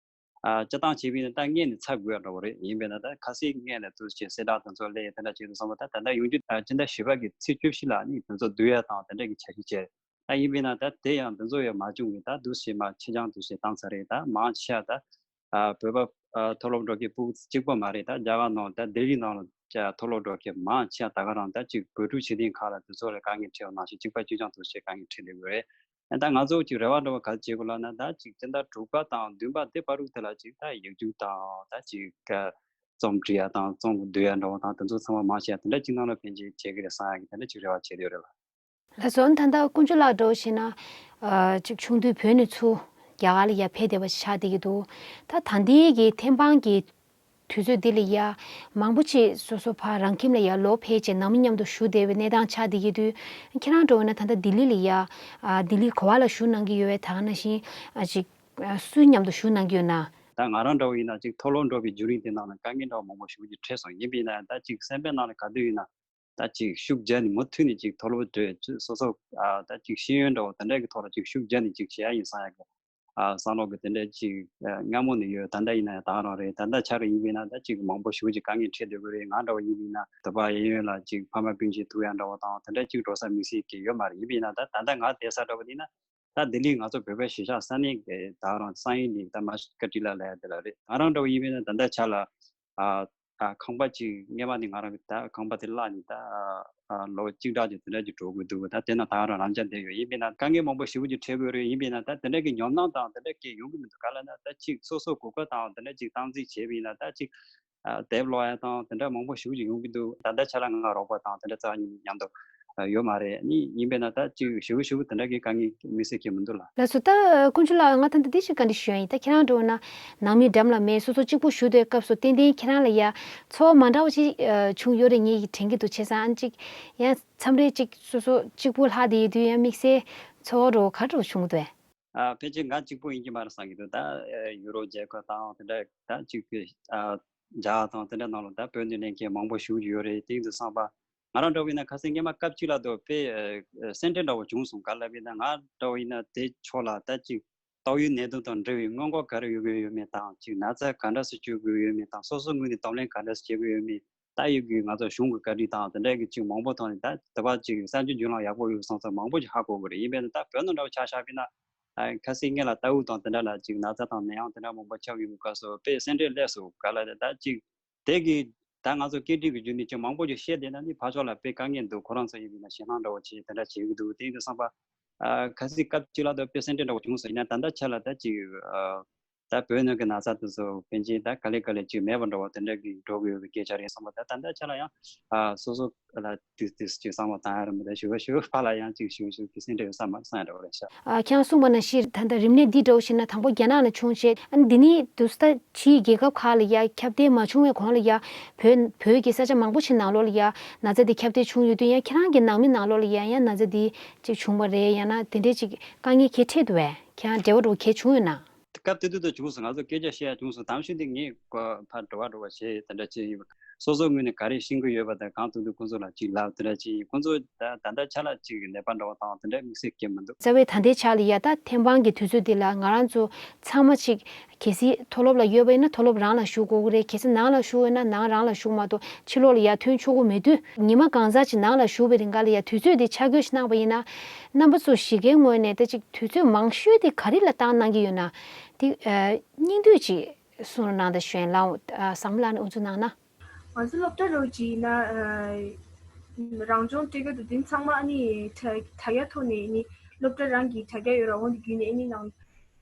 ཨ་སྤྱིར་བཏང་བྱས་པ་ཡིན་ན་ད་སྔོན་ནས་ཚར་དགོས་ཡ་འདྲ་བོ་རེད། ཡིན་པས་ན་ད་ཁ་སང་སྔོན་ནས་དུས་ཆེན་གསལ་བསྒྲགས་དེ་ཚོ་སླེབས་དེ་འདྲ་བྱས་འདུག་བསམ་པ། ད་ད་ལྟ་ཡོང་རྒྱུ་ཨ་སྤྱི་ཟླ་བཞི་པ་གི་ཚེས་བཅུ་བཞི་ལ་ནི་དེ་ཚོ་བསྡུ་ཡ་དང་དེ་འདྲ་གི་འཆར་གཞི་བྱས། ད་ཡིན་པས་ན་ད་དེ་ཡང་དེ་ཚོ་ཡང་མ་བྱུང་གི་ད་འདུག་སེ་མ་ཕྱི་འགྱངས་འདུག་སེ་བཏང་ཚར་རེད། ད་མང་ཆེ་བ་ད་ཨ་བོད་པ་ཨ་མཐོ་སློབ་འགྲོ་མཁན་ཕྲུ་གུ་གཅིག་པོ་མ་རེད། ད་རྒྱ་གར་ནང་ད་ལྡི་ལི་ནང་ལ་ཀྱ་མཐོ་སློབ་འགྲོ་མཁན་མང་ཆེ་བ་ད་ག་རང་ད་ཅིག་བོད་ཕྲུག་བྱེད་མཁན་ཁག་ལ་དེ་ཚོ་ལ་དཀའ་ངལ་འཕྲད་པ་ནང་བཞིན་གཅིག་པ་གཅིག་རྐྱང་འདུག་སེ་དཀའ་ངལ་འཕྲད་བསྡད་ཡོད་རེད། ཨ་ད་ང་ཚོ་ཅིག་རེ་བ་འདྲ་བོ་ག་རེ་བྱེད་དགོས་ལབ་ན། ད་ཅིག་སྤྱི་ཟླ་དྲུག་པ་དང་བདུན་པ་དེ་བར་དུ་དེ་ལ་ཅིག་ད་ཡིག་རྒྱུགས་དང་ད་ཅིག་ཨ་རྩོམ་འབྲི་ཡ་དང་རྩོམ་བསྡུ་ཡ་འདྲ་བོ་དང་དེ་ཚོ་ཚང་མ་མང་ཆེ་བ་དེ་འདྲ་ཅིག་ནང་ལ་ཕན་ཆེ་བྱེད་ཀྱི་རེད་བསམ་ཡ་གི་དེ་འདྲ་ཅིག་རེ་བ་བྱེད་བསྡད་ཡོད་རེད་ལགས། ལགས་སོ། ད་ལྟ་དཀོན་མཆོག་ལགས་འདྲ་བོ་བྱས་ན་ཨ་ཅིག་ཆུང་དུས་བོད་ནས་ཚུར་རྒྱ་གར་ལ་ཡར་ཕེབས་བསྡད་པ་ཞིག་ཆགས་བསྡད་ཀྱི་འདུག་ད་ད་ལྟའི་གི་ཐེམ་སྤང་གི་དུས་ཚོད་འདི་ལ་ཡ་མང་པོ་ཅིག་སོ་སོ་ཕར་རང་ཁྱིམ་ལ་ཡ་ལོག་ཕེབས་བྱས་ནང་མི་མཉམ་དུ་བཞུགས་བསྡད་པའི་གནས་སྟངས་ཆགས་བསྡད་ཀྱི་དུས། ཁྱེད་རང་འདྲ་བོ་ན་ད་ལྟ་ལྡི་ལི་ལ་ཡ་ཨ་ལྡི་ལི་ག་པར་ལ་བཞུགས་གནང་གི་ཡོད་པས། ད་ག་ནང་བཞིན་ཨ་ཅིག་ཨ་སུ་མཉམ་དུ་བཞུགས་གནང་གི་ཡོད་ན། ད་ང་རང་འདྲ་བོ་ཡིན་ན་ཅིག་མཐོ་སློབ་འགྲོ་བའི་བརྒྱུད་རིམ་དེ་ནང་ལ་དཀའ་ངལ་འདྲ་བོ་མང་པོ་ཞེ་པོ་ཅིག་འཕྲད་སོང་། ཡིན་པས་ན་ད་ཅིག་སེམས་པའི་ནང་ལ་ག་དུས་ཡིན་ན་ད་ཅིག་ཤུགས་རྒྱག་ནས་མུ་མཐུད་ནས་ཅིག་མཐོ་སློབ་འགྲོ་སོ་སོ་ཨ་ད་ཅིག་ཤེས་ཡོན་འདྲ་བོ་དེ་འདྲ་གི་ཐོག་ལ་ཅིག་ཤུགས་རྒྱག་ནས་ཅིག་བྱེད་ཡ་ཡིན་བསམ་ཡ་གི་ཨ་བསམ་བློ་གི་དེ་འདྲ་ཅིག་ཨ་སྔ་མོ་ནས་ཡོད། ད་ལྟ་ཡིན་ན་ཡང་ད་ག་རང་རེད། ད་ལྟ་ཆ་རེ་ཡིན་པས་ན་ད་ཅིག་མང་པོ་ཞེ་པོ་ཅིག་དཀའ་ངལ་འཕྲད་སྡོད་ཀྱི་རེད། ང་འདྲ་བོ་ཡིན་པས་ན་དུ་བ་གཡས་གཡོན་ལ་ཅིག་ཕ་མ་སྤུན་མཆེད་ཐུག་ཡ་འདྲ་བོ་དང་དེ་འདྲ་ཅིག་འགྲོ་ས་དམིགས་བསལ་གྱི་ཡོད་མ་རེད། ཡིན་པས་ན་ད་ད་ལྟ་ང་བསྡད་ས་འདྲ་བོ་འདི་ན་ད་ལྡི་ལི་ང་ཚོ་བོད་པའི་གཞིས་ཆགས་ས་གནས་ཀྱི་ད་ག་རང་སང་ཉིན་ནས་ད་མ་ཤི་ཀ་ཏི་ལ་ལབ་ཡ་དེ་ལ་རེད། ང་རང་འདྲ་བོ་ཡིན་པས་ན་ད་ལྟ་ཆ་ལ་ཨ་ཨ་ཁང་པ་ཅིག་སྔས་མ་ནས་ང་རང་གི་ད་ཁང་པ་དེ་བརླག་ནས་ད་ཨ་ལོ་གཅིག་གྲངས་ཅིག་དེ་འདྲ་ཅིག་འགྲོ་དགོས་འདུག་ད་དེ་ན་ད་ག་རང་རང་འཇགས་བསྡད་ཡོད། ཡིན་པས་ན་དཀའ་ངལ་མང་པོ་ཞེ་པོ་ཅིག་འཕྲད་དགོས་རེད། ཡིན་པས་ན་ད་དེ་འདྲ་གི་ཉམས་སྣང་དང་དེ་འདྲ་སྐྱེ་ཡོང་གི་མི་འདུག་ག་ལབ་ན་ད་ཅིག་སོ་སོ་གོ་སྐབས་དང་དེ་འདྲ་ཅིག་སྟངས་འཛིན་བྱས་པ་ཡིན་ན་ད་ཅིག་ཨ་དེབ་ཀློག་ཡ་དང་དེ་འདྲ་མང་པོ་ཞེ་པོ་ཅིག་ཡོང་གི་འདུག་ད་ལྟ་ཆ་ལ་ང་རོགས་པ་དང་དེ་འདྲ་རྩ་བ་ཉིད་ནས་མཉམ་དུ་ཡོད་མ་རེད། ནི་ཡིན་པས་ན་ད་ཅིག་ཞེ་པོ་ཞེ་པོ་དེ་འདྲ་གི་དཀའ་ངལ་དམིགས་བསལ་གྱི་མི་འདུག་ལགས། ལགས་སོ། ད་དཀོན་མཆོག་ལགས། ང་ད་ལྟ་འདི་ཞིག་བཀའ་འདྲི་ཞུ་ཡ་ཡིན། ད་ཁྱེད་རང་འདྲ་བོ་ན་ནང་མི་འགྲམ་ལ་མེད། སོ་སོ་གཅིག་པུ་བཞུགས་དུས་སྐབས་སུ་ཏན་ཏན་ཁྱེད་རང་ལ་ཡ་ཚོར་བ་མ་འདྲ་བ་ཅིག་ཨ་བྱུང་ཡོད་རེད། ངེད་ཀྱིས་དྲན་གྱི་འདུག་བྱས་ཙང་ཨ་ཅིག་ཡང་མཚམས་རེ་ཅིག་སོ་སོ་གཅིག་པུ་ལྷག་བསྡད་ཡོད་དུས་ཡང་དམིགས་བསལ་ཚོར་བ་འདྲ་བོ་ག་འདྲ་བོ་བྱུང་གི་འདུག་ཨ་ཕལ་ཆེར་ང་གཅིག་པུ་ཡིན་གྱི་མ་རེད་བསམ་གྱི་འདུག་ད་ཨ་ཡུ་རོབ་རྒྱལ་ཁབ་དང་དེ་འདྲ་ད་ཅིག་གི་ཨ་རྒྱ་དང་དེ་འདྲ་ནང་ལ་ད་བོད་ནས་སླེབས་མཁན་མང་པོ་ཞེ་པོ་ཅིག་ཡོད་རེད། དེ་ཡིན་དུས་ཙམ་པ་ང་རང་འདྲ་བོ་ཡིན་ན་ཁ་སང་སྔོན་མ་སྐབས་གཅིག་ལ་དོ་དཔེ་ཨ་སེམས་ཁྲལ་འདྲ་བོ་བྱུང་སོང་། ག་ལབ་ཡིན་ན་ང་འདྲ་བོ་ཡིན་ན་དེ་ཕྱོགས་ལ་ད་ཅིག་ཏོག་དབྱིབས་ནད་དུག་དང་འབྲེལ་བའི་སྔོན་འགོག་ག་རེ་ཡོད་དགོས་ཡོད་མེད་དང་། ཅིག་ན་ཚ་ག་འདྲ་སེ་བཅོས་དགོས་ཡོད་མེད་དང་། སོ་སོའི་ངོས་ནས་གདོང་ལེན་ག་འདྲ་སེ་བྱེད་དགོས་ཡོད་མེད། ད་ཡོད་གི་ང་ཚོ་གཞུང་གི་བཀའ་འདྲི་དང་དེ་འདྲ་གི་ཅིག་མང་པོ་ཐོག་ནས་ད་དེ་བ་ཅིག་གསར་འགྱུར་བརྒྱུད་ལམ་ཡག་པོ་ཡོད་སོང་ཙང་མང་པོ་ཅིག་ཧ་གོ་གི་རེད། ཡིན་པས་ན་ད་བོད་ནང་འདྲ་བོ་ཆ་བཞག་པ་ཡིན་ན། ཨ། ཁ་སང་སྔོན་ལ་ཏ་འུ་དང་དེ་འདྲ་ལ་ཅིག་ན་ཚ་དང་ནད་ཡམས་དེ་འདྲ་མང་པོ་ཁྱབ་ཡོང་གི་སྐབས་སུ་དཔེ་སེམས་ཁྲལ་སླེབས་སོང་ག་ལ། ད་ཅིག་དེ་གི་ད་ང་ཚོ་སྐད་འཕྲིན་གྱི་བརྒྱུད་ནས་ཅིག་མང་པོ་ཅིག་བཤད་བསྡད་ན་ནི་ཕར་ཕྱོགས་ལ་དཔེ་དཀའ་ངལ་འདུག་ཁོ་རང་ཚོ་ཡིན་པ་ན་ཞེད་སྣང་འདྲ་བོ་ཅིག་དེ་འདྲ་བྱེད་ཀྱི་འདུག་དེ་ཡིན་དུས་ཙམ་པ། ཨ། ཁ་སང་སྐབས་གཅིག་ལ་ད་དཔེ་སེམས་ཁྲལ་འདྲ་བོ་བྱུང་སོང་། ཡིན་ན་ད་ལྟ་ཆ་ལ་ད་ཅིག་ཨ། ད་བོད་ནང་གི་ན་ཚ་དེ་ཚོ་ཕན་ཆད་ད་ག་ལེ་ག་ལེ་ཅིག་མེད་པ་འདྲ་བོ་དེ་འདྲ་གི་འགྲོ་གི་ཡོད་པའི་སྐད་ཆ་རེད་བསམ་པ། ད་ད་ལྟ་ཆ་ལ་ཡང་། ཨ། སོ་སོ་ལ་དུས་དུས་ཅིག་བསམ་བློ་བཏང་ཡ་རེད་མི་འདུག་ཞུ་བ་ཞུ་བ་ཕར་ལ་ཡང་ཅིག་ཞུ་ཞུ་གི་སེམས་ཁྲལ་ཡོད་ས་མ་སོང་ཡ་འདྲ་བོ་རེད་ཤག་ཨ། ཁྱེད་རང་གསུངས་པ་ནང་བཞིན་ད་ལྟ་རིམས་ནད་འདི་འདྲ་བོ་ཞིག་ན་དང་པོ་རྒྱ་ནག་ནས་བྱུང་རྗེས། ཨ་ནི་འདི་ནི་དུས་ད་ཕྱིའི་རྒྱལ་ཁབ་ཁག་ལ་ཡ་ཁྱབ་གདལ་མ་བྱུང་བའི་གོང་ལ་ཡ་བོད་བོད་ཀྱི་ས་ཆ་མང་པོ་ཞིག་ནང་ལོགས་ལ་ཡ་ན་ཚ་འདི་ཁྱབ་གདལ་བྱུང་ཡོད་དུས། ཡང་ཁྱེད་རང་གི་ནང་མི་ནང་ལོགས་ལ་ཡ་ཡང་ན་ཚ་འདི་ཅིག་བྱུང་བ་རེད། ཡང་ན་དེ་འདྲའི་ཅིག་དཀའ་ངལ་ག་རེ་འཕྲད་འདུག་བས། ཁྱེད་རང་འབྲེལ་བ་འགྲོ་ག་རེ་བྱུང་ཡོད་ན། སྐབས་དེ་དུས་དུ་བྱུང་སོང་། ང་ཚོ་སྐད་ཆ་བཤད་ཡ་བྱུང་སོང་། དམ་ཤུགས་དེ་ངས་ཕར་འགྲོ་བ་འགྲོ་བ་བྱས་དེ་འདྲ་བྱས་ཡིན་པ། སོ་སོའི་ངོས་ནས་ག་རེ་ཤེས་ཀྱི་ཡོད་པ་དང་གང་ཐུབ་ཐུབ་ཁོང་ཚོ་ལ་ཅིག་ལབ་དེ་འདྲ་བྱས་ཡིན། ཁོང་ཚོ་ད་ད་ལྟ་ཆ་ལ་ཅིག་ནད་པ་འདྲ་བོ་དང་དེ་འདྲ་དམིགས་བསལ་སྐྱེ་མི་འདུག་རྩ་བའི་ད་ལྟའི་ཆ་ལ་ཡ་ད་ཐེམ་སྤང་གི་དུས་ཚོད་འདི་ལ་ང་རང་ཚོ་ཚང་མ་ཅིག་གལ་སྲིད་མཐོ་སློབ་ལ་ཡོད་པ་ཡིན་ན་མཐོ་སློབ་རང་ལ་ཞུགས་དགོས་ཀྱི་རེད། གལ་སྲིད་ནང་ལ་ཞུགས་ཡོད་ན་ནང་རང་ལ་ཞུགས་མ་གཏོགས་ཕྱི་ལོགས་ལ་ཡར་ཐོན་ཆོག་གི་མེད་དུས། ཉི་མ་གང་ཟག་ཅིག་ནང་ལ་ཞུགས་པའི་རིང་ག་ལ་ཡ་དུས་ཚོད་དེ་ཆ་བགོས་ཤིག་གནང་བ་ཡིན་ན། རྣམ་པ་ཚོ་གཞིས་ཀའི་ངོས་ནས་ད་ཅིག་དུས་ཚོད་མང་ཤོས་དེ་ག་རེ་ལ་བཏང་གནང་གི་ཡོད་ན། དེ་ཨ་སྙིང་བསྡུས་ཅིག་གསུང་རོགས་གནང་དང་། གཞན་ལ་ཨ་བསམ་བློ་ནི་འུ་ཚོ་གནང་ན། ང་ཚོ་སློབ་གྲྭ་རོགས་ཀྱི་ན་ཨ་རང་སྦྱོང་སྤྲད་ཀྱི་འདུག་དེ་ཚང་མ་ཨ་ནི་དྲ་དྲ་རྒྱ་ཐོག་ནས་ནི་སློབ་གྲྭ་རང་གི་དྲ་རྒྱ་ཡོད་ར། འོ་འདི་བརྒྱུད་ནས་ཨ་ནི་ནང་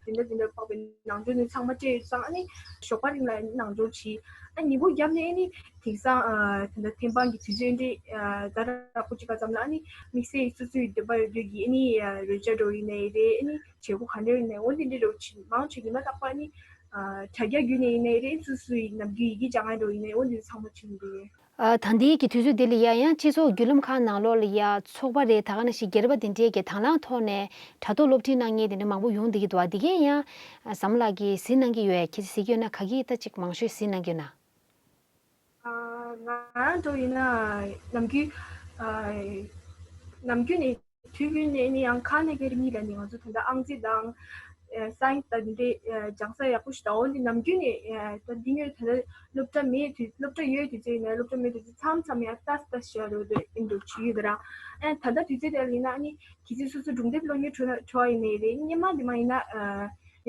དེ་འདྲ་དེ་འདྲ་འཕགས་པའི་ནང་སྦྱོང་ནི་ཚང་མ་སྤྲད་ཡོད་ཙང་། ཨ་ནི་ཞོགས་པ་རིང་ལ་ནང་སྦྱོང་བྱས། ཨ་ཉིན་གུང་རྒྱབ་ནས་ཨ་ནི་དེང་སང་ཨ་དེ་འདྲ་ཐེམ་སྤང་གི་དུས་ཚོད་འདི་ཨ་ད་རག་པོ་ཅིག་ག་ཙམ་ལ་ཨ་ནི་དམིགས་བསལ་སོ་སོའི་འདོད་པ་ཡོད་དུས་ཀྱི་ཨ་ནི་ཨ་རོལ་ཆ་འགྲོ་ཡིན་ནའི་རེད། ཨ་ནི་བྱེད་སྒོ་ག་འདྲ་ཡིན་ནའི་འོ་འདི་འདྲ་རོགས་བྱེད་མང་ཆེ་ཉི་མ་རྟག་པ་ཨ་ནི་ཨ་དྲ་རྒྱ་བརྒྱུད་ནས་ཡིན་ནའི་རེད། སོ་སོའི་ནམ་རྒྱུན་ཡི་གེ་སྦྱང་ཡ་འགྲོ་ཡིན་ནའི་འོ་འདི་ཚང་མ་བྱེད་ཀྱི་འདུག་ཨ་ད་ལྟའི་གི་དུས་ཚོད་འདི་ལ་ཡ་ཡང་སྤྱི་ཚོགས་བརྒྱུད་ལམ་ཁག་ནང་ལོགས་ལ་ཡ་ཚོགས་པ་རེད། ད་ག་ནང་བཞིན་སྒེར་པ་དེ་འདྲས་ཀྱི་དང་བླངས་ཐོག་ནས་དྲ་ཐོག་སློབ་ཁྲིད་གནང་མཁན་དེ་འདྲ་མང་པོ་ཡོང་བསྡད་ཀྱི་འདུག་ཨ་དེ་གས་ཡང་ཨ་བསམ་བློ་གི་གཟིགས་གནང་གི་ཡོད། ཁྱེད་ཚོས་གཟིགས་ཀྱི་ཡོད་ན་ག་གིས་ད་ཅིག་མང་ཤོས་གཟིགས་གནང་གི་ཡོད་ན། ཨ་ང་རང་འདྲ་ཡིན་ན་ནམ་རྒྱུན་ཨ་ནམ་རྒྱུན་ནས་དུས་རྒྱུན་ནས་ནི་ཡང་ཁ་ནས་ཀེ་རི་མི་ལ་ནི་ང་ཚོ་ད་ལྟ་ཨང་རྩིས་དང་ཨ་སའེན་སི་དང་འདི་འདྲའི་ཨ་སྦྱང་ས་ཡག་པོ་ཞིག་དང་། འོ་འདི་ནམ་རྒྱུན་ནས་ཨ་ད་འདི་ངོས་ད་ལྟ་སློབ་གྲྭ་མེད་དུས་སློབ་གྲྭ་ཡོད་དུས་ཚོད་ཡིན་ན་སློབ་གྲྭ་མེད་དུས་ཚོད་མཚམས་མཚམས་ཡང་ལྟ་ལྟ་ཞིག་རོ་དེ་ཨིན་འགྲོ་བྱེད་ཡོད་དེ་ར། ཨ་ད་ལྟ་དུས་ཚོད་དེ་ལ་ཡིན་ན་ནི་གལ་སྲིད་སོ་སོ་སྒྲུང་དེབ་ཀློག་སྙིང་བྲོ་ན་བྲོ་བ་ཡིན་ནའི་རེད། སྔོན་མ་འདི་མ་ཡིན་ན་ཨ་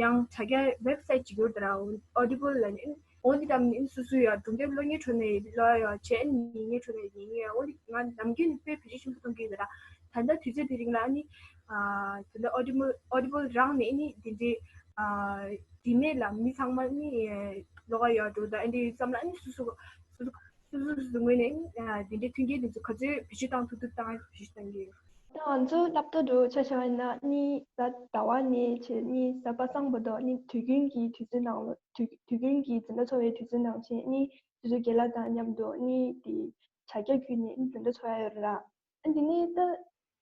ཡང་དྲ་རྒྱ་ཝེབ་སའེ་ཊི་ཅིག་ཡོད་དེ་ར། ཨོ་ཌི་བྷལ་ལ་ནི། འོ་འདི་འདྲ་མིན་སོ་སོ་ཡ་སྒྲུང་དེབ་ཀློག་སྙིང་བྲོ་ནས་ཀློག་ཡ་བྱས། ཉན་སྙིང་བྲོ་ནས་ཉན་ཡ། འོ་འདི་ང་ནམ་རྒྱུན་ནས་དཔེ་བེད་སྤྱོད་ཆེན་པོ་གཏོང་གི་ཡོད་ར། ད་ལྟ་དུས་ཚོད་དེ་རིང་ལ་ཨ་ནི་ཨ་ད་ལྟ་ཨོ་ཌི་བྷལ་ཨོ་ཌི་བྷལ་རང་ནས་ཨ་ནི་དེ་འདྲའི་ཨ་དྲི་མེད་ལ་མི་ཚང་མ་ནི་ཀློག་ཡ་ཡོད་འགྲོ། ད་ཨ་འདྲའི་ཙམ་ལ་ཨ་ནི་སོ་སོ་སོ་སོ་སོ་སོ་སོ་སོའི་ངོས་ནས་ཨ་དེ་འདྲའི་མཐུན་རྐྱེན་དེ་ཚོ་ག་ཚོད་བེད་སྤྱོད་བཏང་ཐུབ་ཐུབ་བཏང་བེད་སྤྱོད་བཏང་གི་ཡོད། ད་ང་ཚོ་སློབ་གྲྭ་འགྲོ་ཆ་བཞག་ཡིན་ན་ནི་ད་ཟླ་བ་ནས་བྱས་ནི་གཟའ་པ་སངས་པ་དང་ནི་དུས་རྒྱུན་གྱི་དུས་ཚོད་ནང་ལ་དུས་དུས་རྒྱུན་གྱི་འཛིན་གྲྭ་འཚོགས་པའི་དུས་ཚོད་ནང་བཞིན་ནི་དུས་ཚོད་རྒན་ལགས་དང་མཉམ་དུ་ནི་དེ་བྱ་རྒྱ་བརྒྱུད་ནས་ནི་འཛིན་གྲྭ་འཚོགས་ཡ་ཡོད་རེད་ལ། ཨ་དེ་ནི་ད་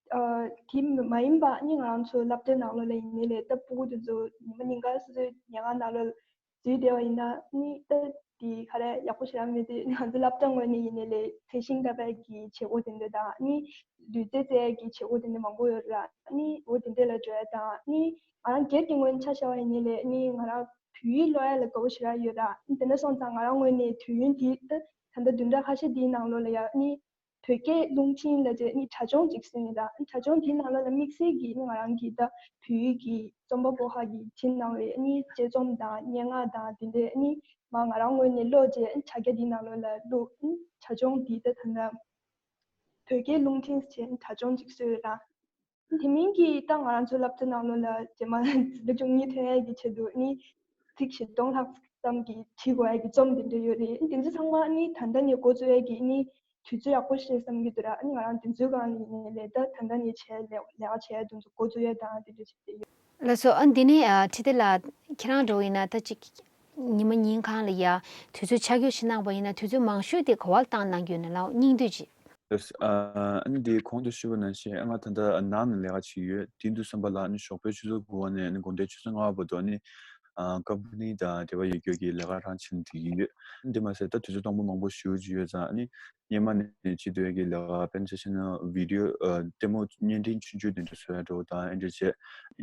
ཨ་དེ་མ་ཡིན་པ་ནི་ང་རང་ཚོ་སློབ་གྲྭའི་ནང་ལོགས་ལ་ཡིན་ནའི་ལས་ད་སྤུ་གུ་དེ་ཚོ་ཉི་མ་ཉིན་དཀར་སོ་སོའི་ཉལ་ཁང་ནང་ལོགས་འཛུལ་བསྡད་པ་ཡིན་ན་ནི་ད་དེ་ག་རེ་ཡག་པོ་ཞེ་དྲག་མེད་དེ། ང་ཚོ་སློབ་གྲྭ་ངོས་ནས་ཡིན་ནའི་ལས་ཚད་ཤིང་བཏབ་པའི་གི་བྱེད་སྒོ་དེ་འདྲ་དང་ནི་ལུས་རྩལ་རྩེ་ཡ་གི་བྱེད་སྒོ་དེ་འདྲ་མང་པོ་ཡོད་ར། ནི་འོ་དེ་འདྲ་ལ་འགྲོ་ཡ་དང་ནི་ང་རང་སྒེར་གྱི་ངོས་ནས་ཆ་བཞག་པ་ཡིན་ནའི་ལས་ནི་ང་རང་བོད་ཡིག་ཀློག་ཡ་ལ་དགའ་པོ་ཞེ་དྲག་ཡོད་ར། ནི་དེ་འདྲ་སོང་ཙང་ང་རང་ངོས་ནས་དུས་ཡུན་དེ་ད་ད་ལྟ་བདུན་ཕྲག་ཁ་ཤས་འདིའི་ནང་ལོགས་ལ་ཡ་ནི་བོད་སྐད་རླུང་འཕྲིན་ལབ་བྱས་ནི་དྲ་སྦྱོང་ཅིག་བཟོས་ཡིན་ར། དྲ་སྦྱོང་དེའི་ནང་ལོགས་ལ་དམིགས་བསལ་གྱིས་ནི་ང་རང་གིས་ད་བོད་ཡིག་གི་རྩོམ་པ་པོ་ཁག་གིས་བྲིས་གནང་བའི་ནི་དཔྱད་རྩོམ་དང་སྙན་ངག་དང་དེ་འདྲའི་ནི་མ་ང་རང་ངོས་ནས་ཀློག་བྱས་དྲ་རྒྱ་དེའི་ནང་ལོགས་ལ་བླུགས། དྲ་སྦྱོང་དེ་ད་ད་ལྟ་བོད་སྐད་རླུང་འཕྲིན་ཟེར་བྱས་དྲ་སྦྱོང་ཅིག་བཟོས་ཡོད་ར། དེ་མིན་གྱི་ད་ང་རང་ཚོ་སློབ་གྲྭ་ནང་ལོགས་ལ་རྗེས་མ་འཛིན་གྲྭ་བཅུ་གཉིས་ཐོན་ཡས་ཀྱི་ཆེད་དུ་ནི་ཚིག་བཞི་སྟོང་ལྷག་ཙམ་གྱི་བྲིས་དགོས་ཡས་ཀྱི་རྩོམ་དེ་འདྲ་ཡོད་རེད། དེ་ཚོ་ཚང་མ་ནི་ད་ལྟ་ནས་འགོ་བཙུགས་ཡས་ཀྱི་ནི་དུས་ཚོད་ཡག་པོ་ཞིག་རེད་བསམ་གྱི་འདུག་ར། ཨ་ནི་ང་རང་དེ་ཚོའི་སྒང་ལ་ཡིན་ནའི་ལས་ད་ད་ལྟ་ནས་བྱས་ལས་ལས་ཀ་བྱས་ཡས་དེ་ཚོ་འགོ་བཙུགས་ཡས་དང་དེ་འདྲ་བྱས་ཏེ་ཡོད། ལགས་སོ། ཨ་འདི་ནས་ཨ་ཁྲི་བདེ་ལགས་ཁྱེད་རང་འདྲ་བོ་ཡིན་ན་ད་ཅིག་ཉི་མ་ཉིན་གང་ལ་ཡ་དུས་ཚོད་ཆ་བགོས་ཤིག་གནང་བ་ཡིན་ན་དུས་ཚོད་མང་ཤོས་དེ་ག་བ་ལ་བཏང་གནང་གི་ཡོད་ན་ལགས། སྙིང་བསྡུས་ཅིག་ཨ་ནི་དེ་གོང་དུ་ཞུས་པ་ནང་བཞིན་ང་ད་ལྟ་ནང་ནས་ལས་ཀ་བྱེད་ཀྱི་ཡོད། དེ་དུས་ཙམ་པ་ལ་ཨ་ནི་ཞོགས་པའི་ཆུ་ཚོད་དགུ་པ་ནས་ཨ་ནི་དགོང་དྲོའི་ཆུ་ཚོད་ལྔ་པ་བར་དུ་ཨ་ནི་ཨ་ཀམ་པ་ནི་དང་འབྲེལ་བ་ཡོད་རྒྱུ་གི་ལས་ཀ་རང་བྱེད་བསྡད་ཀྱི་ཡོད། དེ་མ་ཟད་ད་དུས་ཚོད་སྟོང་པ་མང་པོ་ཞེ་པོ་ཅིག་ཡོད་ཙང་ཨ་ནི་སྔོན་མ་ནས་བྱེད་སྡོད་ཀྱི་ལས་ཀ་དཔེར་ན་ཆ་བཞག་ན་བི་ཌི་ཡོ་ཨ་ལྟད་མོ་བརྙན་འཕྲིན་ཆུང་ཆུང་དེ་འདྲ་བཟོ་ཡ་འདྲ་བོ་དང་ཨ་འདྲ་བྱས།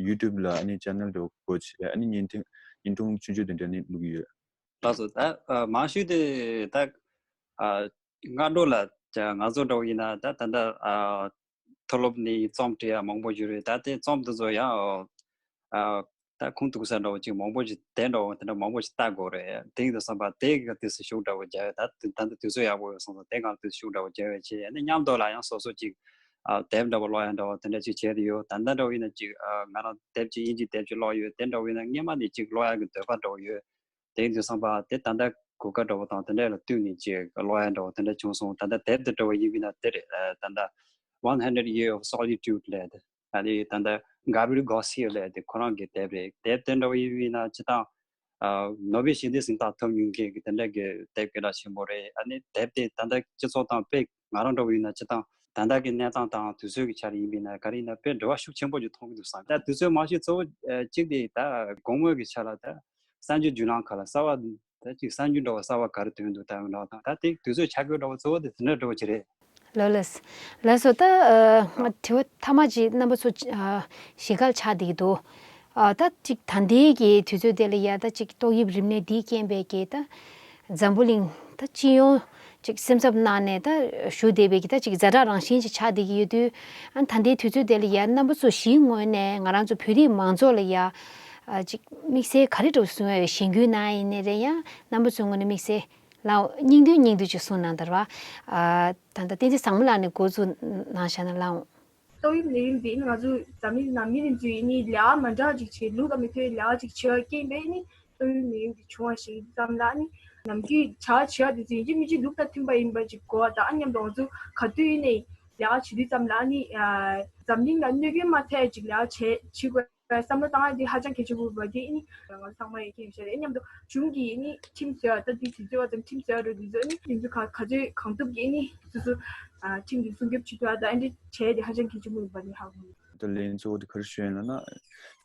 ཡུ་ཊུབ་ལ་ཨ་ནི་ཆེ་ནལ་འདྲ་བོ་སྒོ་ཕྱེ་ཨ་ནི་བརྙན་འཕྲིན་བརྙན་ཐུང་ཆུང་ཆུང་དེ་འདྲ་ནི་བླུག་གི་ཡོད། ལགས་སོ། ད་ཨ་མང་ཤོས་དེ་ད་ཨ་ སྔ་དྲོ་ལ་ང་ཚོ་འདྲ་བོ་ཡིན་ན་ད་ད་ལྟ་མཐོ་སློབ་ནས་རྩོམ་བྲིས་ཡ་མང་པོ་ཞིག་རེད། ད་དེ་རྩོམ་དེ་ཚོ་ཡང་ད་ཁུངས་གཏུགས་ས་འདྲ་བོ་ཅིག་མང་པོ་ཞིག་དེ་འདྲ་བོ་དེ་འདྲ་མང་པོ་ཞིག་ལྟ་དགོས་རེད། དེ་ཡིན་དུས་ཙམ་པ་དེ་གི་དུས་སུ་ཤུགས་འདྲ་བོ་རྒྱག་ཡོད། ད་ད་ལྟ་དུས་ཚོད་ཡག་པོ་ཡོད་སོང་ཙང་དེ་གང་དུས་སུ་ཤུགས་འདྲ་བོ་རྒྱག་ཡོད་བྱས་ནས་མཉམ་དུ་ལ་ཡང་སོ་སོ་ཅིག་དེབ་འདྲ་བོ་ཀློག་ཡ་འདྲ་བོ་དེ་འདྲ་ཅིག་བྱས་ཏེ་ཡོད། ད་ལྟ་འདྲ་བོ་ཡིན་ན་ཅིག་ང་རང་དེབ་ཅིག་དབྱིན་ཇིའི་དེབ་ཅིག་ཀློག་ཡོད། དེ་འདྲ་བོ་ཡིན་ན་སྔོན་མ་ནས་ཅིག་ཀློག་ཡ་གི་འདོད་པ་འདྲ་བོ་ཡོད། དེ་ཡིན་དུས་ཙམ་པ་དེ་ད་ལྟ་གོ་སྐབས་འདྲ་བོ་དང་དེ་འདྲ་ལ་བསྟུན་ནས་ཅིག་ཀློག་ཡ་འདྲ་བོ་དེ་འདྲ་བྱུང་སོང་། ད་ལྟ་དེབ་དེ་འདྲ་བོ་ཡིན་པ་ཡིན་ན་དེ་རེད། ད་ལྟ་One Hundred Year of Solitude ལབ་དེ་ཨ་ནི་ད་ལྟ་Gabriel Garcia ལབ་དེ་ཁོ་རང་གི་དེབ་རེད། དེབ་དེ་འདྲ་བོ་ཡིན་པ་ཡིན་ན་སྤྱིར་བཏང་ནོ་བེལ་ཞི་བདེའི་གཟེངས་རྟགས་ཐོབ་མྱོང་མཁན་གྱི་དེ་འདྲ་གི་དེབ་སྐད་གྲགས་ཆེན་པོ་རེད། ཨ་ནི་དེབ་དེ་ད་ལྟ་སྤྱི་ཚོགས་དང་དཔེ་ང་རང་འདྲ་བོ་ཡིན་ན་སྤྱིར་བཏང་ད་ལྟ་གི་གནས་སྟངས་དང་དུས་ཚོད་ཀྱི་ཆ་ལ་ཡིན་པ་ཡིན་ན་ག་རེ་ཡིན་ན་དཔེ་འབྲེལ་བ་ཤུགས་ཆེན་པོ་ཞིག་མཐོང་གི་འདུག་བསམ། ད་དུས་ཚོད་མང་ཤོས་གཙོ་བོ་གཅིག་དེ་ད་དགོང་མོ་གི་ཆ་ལ་ད་གསར་འགྱུར་བརྒྱུད་ལམ་ཁག་ལ་གསར་བ་ད་ཅིག་གསར་འགྱུར་འདྲ་བོ་གསར་བ་ག་རེ་ཐོན་འདུག་ལྟ་ཡོང་འདྲ་བོ་དང་། ད་དེ་དུས་ཚོད་ཆ་བགོས་འདྲ་བོ་གཙོ་བོ་དེ་དེ་འདྲ་འདྲ་བོ་ཅིག་རེད། ལགས་ལགས། ལགས་སོ། ད་ཨ་དྲི་བ་མཐའ་མ་ཅིག་རྣམ་པ་ཚོ་ཨ་ཞིབ་ཁ་ཆགས་བསྡད་ཀྱི་འདུག་ཨ་ད་ཅིག་ད་ལྟའི་གི་དུས་ཚོད་དེ་ལ་ཡ་ད་ཅིག་ཏོག་དབྱིབས་རིམས་ནད་འདིའི་རྐྱེན་པས་ཀྱི་ད་འཛམ་བུ་གླིང་ད་སྤྱི་ཡོངས་ཅིག་སེམས་འཚབ་གནང་ནས་ད་བཞུགས་བསྡད་པའི་གི་ད་ཅིག་ཛ་དྲག་རང་བཞིན་ཅིག་ཆགས་བསྡད་ཀྱི་ཡོད་དུས། ཨ་ད་ལྟའི་དུས་ཚོད་དེ་ལ་ཡ་རྣམ་པ་ཚོ་གཞིའི་ངོས་ནས་ང་རང་ཚོ་བོད་རིགས་མང་ཚོགས་ལ་ཡ་ཨ་ཅིག་དམིགས་བསལ་ག་རེ་འདྲ་བོ་གསུང་ཡ་ཡོད། གཞེན་སྐུལ་གནང་ཡ་ཡིན་ནའི་རེད། ཡང་རྣམ་པ་ཚོའི་ངོས་ནས་དམིགས་བསལ་ལའོ་སྙིང་བསྡུས་སྙིང་བསྡུས་ཅིག་གསུང་གནང་དང་ར། ཨ་ད་ལྟ་བསྟན་འཛིན་བཟང་མོ་ལགས་ནས་འགོ་འཛུགས་གནང་བཞག་ན་ལའོ། ཏོག་དབྱིབས་ནད་ཡམས་འདི་ནི་ང་ཚོ་འཛམ་གླིང་ནང་མི་རིགས་ཚོའི་ནི་ལས་ཀ་མ་འདྲ་ཅིག་བྱེད་ལུགས་དང་མི་མཐུན་ལས་ཀ་ཅིག་བྱེད་པ་རྐྱེན་པས་ནི་ཏོག་དབྱིབས་ནད་ཡམས་འདི་བྱུང་བ་ཞིག་ཙམ་ལ་ནི་ནམ་རྒྱུན་བྱ་བ་བྱེད་ཡ་དེ་ཚོ་ཡིན་གཅིག་མིན་གཅིག་ལུགས་དང་མཐུན་པ་ཡིན་པ་ཅིག་དགོས་པ་དང་། ཨ་མཉམ་དུ་ང་ཚོ་ག་དུས་ཡིན་ནའི་ལས་ཀ་བྱེད་དུས་ཙམ་ལ་ནི་འཛམ་གླིང་ལ་གནོད་སྐྱོན་མ་ཐེབས་ཅིག་ལས་ཀ་བྱེད་བྱེད་དགོས། བསམ་བློ་བཏང་ཡ་དེ་ཧ་ཅང་གལ་ཆེན་པོ་རེད་པ། དེ་ནི་ང་ཚང་མ་ཡི་ཁྱེད་བཤད་རེད། མཉམ་དུ་གཞུང་གིས་ནི་ཁྲིམས་བཟོ་ཡ་ད་དེ་དུས་ཚོད་བ་ཙམ་ཁྲིམས་བཟོ་ཡ་རེད། དེ་ཚོ་ནི་དེ་ཚོ་ག་ག་ཚོད་གང་ཐུབ་ཀྱིས་ནི་སོ་སོ་ཨ་ཁྲིམས་ཀྱི་སྲུང་སྐྱོབ་བྱེད་ཐུབ་ཡ་ད་ཨ་འདྲ་བྱས་དེ་ཧ་ཅང་གལ་ཆེན་པོ་ཡིན་པ་ནི་ཧ་གོ། ད་ལན་གཙོ་བོ་དེ་ག་རེ་ཞུ་ཡིན་ལབ་ན།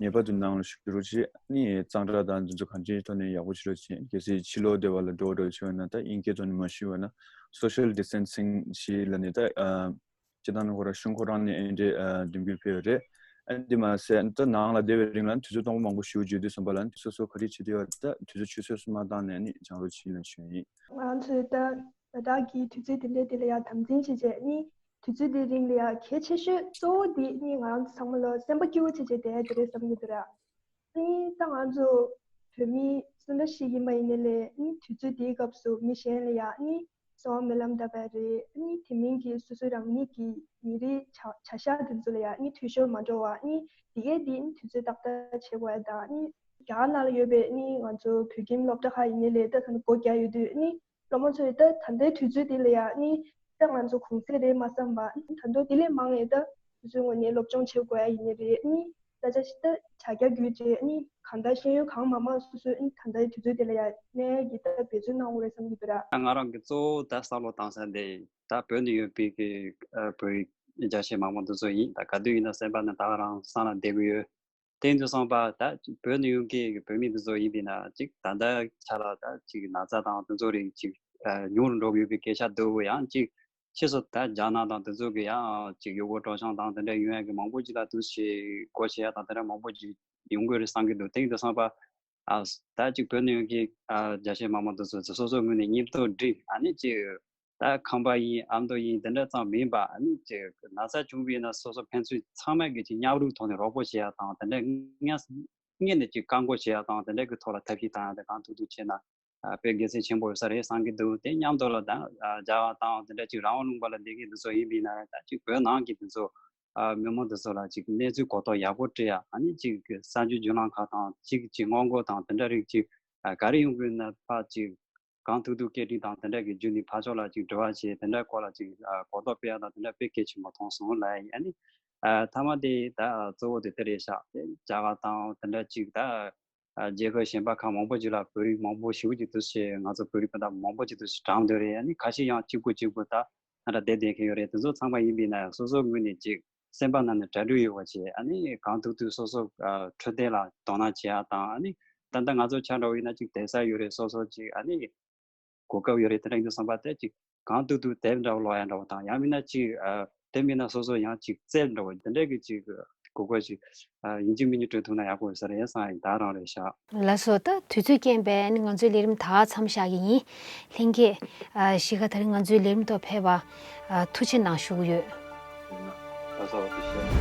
ངེས་པར་དུ་ནང་ལ་བཞུགས་རོགས་བྱེད། ནི་གཙང་སྦྲ་དང་འདི་ཚོ་གང་ཅིའི་ཐོག་ནས་ཡག་པོ་བྱེད་རོགས་བྱེད། གལ་སྲིད་ཕྱི་ལོགས་སྡེ་བ་ལ་འགྲོ་འགྲོ་བྱེད་ཡོད་ན་ད་དབྱིན་སྐད་ཐོག་ནས་མ་ཞུས་པ་ན་social distancing ཞེས་ལབ་ནས་ད་ཨ། སྤྱིར་བཏང་ནི་ཁོ་རང་གཞུང་ཁོ་རང་ནས་ཨེ་འདྲའི་ཨ་འདེམས་འགུལ་སྤེལ་ཡོད་རེད། ཨ་འདི་མ་ཟད་ད་ནང་ལ་བསྡད་པའི་རིང་ལ་དུས་ཚོད་སྟོང་པ་མང་པོ་ཞེ་པོ་འགོར་དུས་ཙམ་པ་ལ་སོ་སོ་ག་རེ་བྱེད་ཀྱི་ཡོད་རེད། ད་དུས་ཚོད་ཆུད་ཟོས་སུ་མ་བཏང་ནས་ནི་སྦྱང་རོགས་བྱེད་ལབ་ཞུ་ཡིན། ང་ཚོས་ད་ད་ལྟ་གི་དུས་ཚོད་དེ་འདྲའི་དེ་ལ་ཡང་དམ་འཛིན་བྱེད་བྱས་ནི་དུས་ཚོད་དེའི་རིང་ལ་ཡང་གལ་ཆེ་ཤོས་གཙོ་བོ་དེ་ནི་ང་རང་ཚོ་ཚང་མ་ལ་སེམས་པ་སྐྱིད་པོ་བྱེད་བྱས་བསྡད་ཡ་དེ་རེད་བསམ་གྱི་འདུག་ར། ནི་ད་ང་ཚོ་བོད་མི་སུ་འདྲ་ཞིག་ཡིན་པ་ཡིན་ནའི་ལས་ནི་དུས་ཚོད་དེའི་སྐབས་སུ་མི་གཞན་ལ་ཡང་ནི་གསོལ་བ་སྨོན་ལམ་བཏབ་པ་རེད། ནི་དེ་མིན་གྱི་སོ་སོ་རང་ཉིད་ཀྱི་ཉིན་རེའི་བྱ་བྱ་གཞག་དེ་ཚོ་ལ་ཡང་ནི་འཐུས་ཤོར་མ་འགྲོ་བ་ནི་དེ་གས་དེ་ནི་དུས་ཚོད་ཏག་ཏག་བྱེད་དགོས་ཡ་དང་། ནི་རྒྱ་གར་ནང་ལ་ཡོད་པའི་ནི་ང་ཚོ་བོད་ཁྱིམ་སློབ་གྲྭ་ཁག་ཡིན་ནའི་ལས་ད་ད་ནི་སྒོ་རྒྱག་ཡོད་དུས་ནི་སློབ་མ་ཚོས་ད་ད་ལྟའི་དུས་ཚོད་འདི་ལ་ཡང་ནི་ད་ང་ཚོ་གུང་སེང་རེད་མ་བསམ་པ་ད་དུང་དེ་ལས་མང་བའི་ད་སོ་སོའི་ངོས་ནས་སློབ་སྦྱོང་བྱེད་དགོས་ཡ་ཡིན་ནི་རེད། ནི་ད་ཆ་ཞིག་ད་བྱ་རྒྱ་བརྒྱུད་བྱས་ནི་གང་ལྟར་ཤེས་ཡོན་གང་མང་མང་སོ་སོའི་ནི་ད་ལྟའི་དུས་ཚོད་དེ་ལ་ཡང་གནས་ཀྱི་ད་འབད་བརྩོན་གནང་དགོས་རེད་བསམ་གྱི་འདུག་ར། ང་རང་གི་གཙོ་བོ་ད་བསམ་བློ་བཏང་ས་འདི་ད་བོད་ནས་ཡོད་པའི་གི་ཨ་བོད་རིགས་རྒྱ་ཆེ་མང་མང་དེ་ཚོ་ཡིན། ད་ག་དུས་ཡིན་ན་སེམས་པ་ནང་ད་ག་རང་སང་ལ་བསྡད་གི་ཡོད། དེ་ཡིན་དུས་ཙམ་པ་ད་ཅིག་བོད་ནས་ཡོང་མཁན་གྱི་བོད་མི་འདི་ཚོ་ཡིན་པས་ན་ཅིག་ད་ལྟ་ཆ་ལ་ད་ཅིག་ན་ཚ་དང་དེ་ཚོ་རིགས་ཅིག་ཉུང་རུ་འགྲོ་གི་ཡོད་པའི་སྐད་ཆ་འདུག་ཡང་ཅིག་ཕྱིས་སུ་ད་རྒྱ་ནག་དང་དེ་ཚོ་གི་ཡང་ཅིག་ཡུལ་སྐོར་སྤྲོ་འཆམ་དང་དེ་འདྲ་ཡོང་ཡ་གི་མང་པོ་ཅིག་ལ་དུས་ཆེ་སྒོ་ཕྱེ་ཡ་དང་དེ་འདྲ་མང་པོ་ཅིག་ཡོང་གི་རེད་བསམ་གྱི་འདུག་དེ་ཡིན་དུས་ཙམ་པ་ཨ་ད་ཅིག་བོད་ནས་ཡོང་མཁན་ཨ་རྒྱ་ཆེ་མང་མང་དེ་ཚོ་སོ་སོའི་ངོས་ནས་མཉམ་དུ་འགྲིག་ཨ་ནི་ཅིག་ད་ཁམས་པ་ཡིན་ཨ་མདོ་ཡིན་དེ་འདྲ་ཙམ་མིན་པ་ཨ་ནི་ཅིག་ན་ཚ་བྱུང་བས་ན་སོ་སོ་ཕན་ཚུན་ཚང་མས་གི་ཅིག་མཉམ་རུབ་ཐོག་ནས་རོགས་པ་བྱེད་ཡ་དང་དེ་འདྲ་སྔོན་སྔོན་ནས་ཅིག་བཀག་འགོག་བྱེད་ཡ་དང་དེ་འདྲ་གི་ཐོག་ལ་ཐབས་ཤེས་བཏང་ཡ་དེ་གང་ཐུབ་ཐུབ་བྱས་ན་ཨ་དཔེ་དགེ་མཚན་ཆེན་པོ་ཡོད་ས་རེད་བསམ་གྱི་འདུག་དེ་མཉམ་དུ་ལ་ད་ཨ་རྒྱ་གར་དང་དེ་འདྲ་ཅིག་རང་དབང་ལུང་པ་ལ་བསྡད་མཁན་དེ་ཚོ་ཡིན་པས་ན་ད་ཅིག་བོད་ནང་གི་དེ་ཚོ་ཨ་མི་མང་དེ་ཚོ་ལ་ཅིག་གནས་ཚུལ་གོ་རྟོགས་ཡག་པོ་སྤྲད་ཡ་ཨ་ནི་ཅིག་གསར་འགྱུར་བརྒྱུད་ལམ་ཁག་དང་ཅིག་ཅིག་སྔོན་འགོག་དང་དེ་འདྲ་རིགས་ཅིག་ཨ་ག་རེ་ཡོང་གི་ན་ཕར་ཅིག་གང་ཐུབ་ཐུབ་སྐད་འཕྲིན་དང་དེ་འདྲ་གི་བརྒྱུད་ནས་ཕར་ཕྱོགས་ལ་ཅིག་འབྲེལ་བ་བྱས་དེ་འདྲ་སྐོར་ལ་ཅིག་ཨ་གོ་རྟོགས་སྤེལ་ཡ་དང་དེ་འདྲ་དཔེ་གལ་ཆེན་པོ་མཐོང་སོང་ལབ་ཡ་ཡིན། ཨ་ནི་ཨ་མཐའ་མ་དེ་ད་གཙོ་བོ་དེ་དེ་རེད་ཤག་དེ་རྒྱ་གར་དང་དེ་འདྲ་ཅིག་ད་ཨ་རྒྱལ་ཁབ་གཞན་པ་ཁག་མང་པོ་ཅིག་ལ་བོད་རིགས་མང་པོ་ཞེ་པོ་ཅིག་འདུག་སེ་ང་ཚོ་བོད་རིགས་སྤུན་ཟླ་མང་པོ་ཅིག་འདུག་སེ་གྲམ་སྡོད་རེད། ཨ་ནི་ཁ་ཤས་ཡང་གཅིག་པུ་གཅིག་པུ་ད་ཨ་འདྲ་བསྡད་བསྡད་མཁན་ཡོད་རེད། དེ་ཚོ་ཚང་མ་ཡིན་པས་ན་སོ་སོའི་ངོས་ནས་ཅིག་སེམས་པ་ནང་ནས་གྲ་སྒྲིག་ཡོད་པ་བྱས་ཨ་ནི་གང་ཐུབ་ཐུབ་སོ་སོ་ཨ་འཕྲོད་བསྟེན་ལ་དོ་སྣང་བྱེད་ཡ་དང་ཨ་ནི་ད་ལྟ་ང་ཚོ་ཆ་འདྲ་བོ་ཡིན་ན་ཅིག་བསྡད་ས་ཡོད་རེད། སོ་སོ་ཅིག་ཨ་ནི་གོ་སྐབས་ཡོད་རེད། དེ་འདྲ་ཡིན་དུས་ཙམ་པ་དེ་ཅིག་གང་ཐུབ་ཐུབ་དེབ་འདྲ་བོ་ཀློག་ཡ་འདྲ་བོ་དང་ཡང་མིན་ན་ཅིག་ཨ་དེ་མིན་ན་སོ་སོ་ཡང་ཅིག་རྩལ་འདྲ་བོ་དེ་འདྲ་གི་ཅིག་ གོ་སྐབས་ཅིག་ཨ་ཡིན་གཅིག་མིན་གཅིག་སྤྲོད་ཐུབ་ན་ཡག་པོ་ཡོད་ས་རེད་བསམ་ཡིན། ད་རང་རེད་ཤག་ལགས་སོ། ད་དུས་ཚོད་རྐྱེན་པས་ནི་ང་ཚོའི་ལས་རིམ་ད་མཚམས་བཞག་གི་ཡིན། ལྷན་རྒྱས་ཨ་གཞིས་ཀ་དེ་རིང་ང་ཚོའི་ལས་རིམ་ཐོག་ཕེབས་པ་ཨ་ཐུགས་རྗེ་གནང་ཞུ་གི་ཡོད། ལགས་སོ། ཐུགས་རྗེ་ཆེ།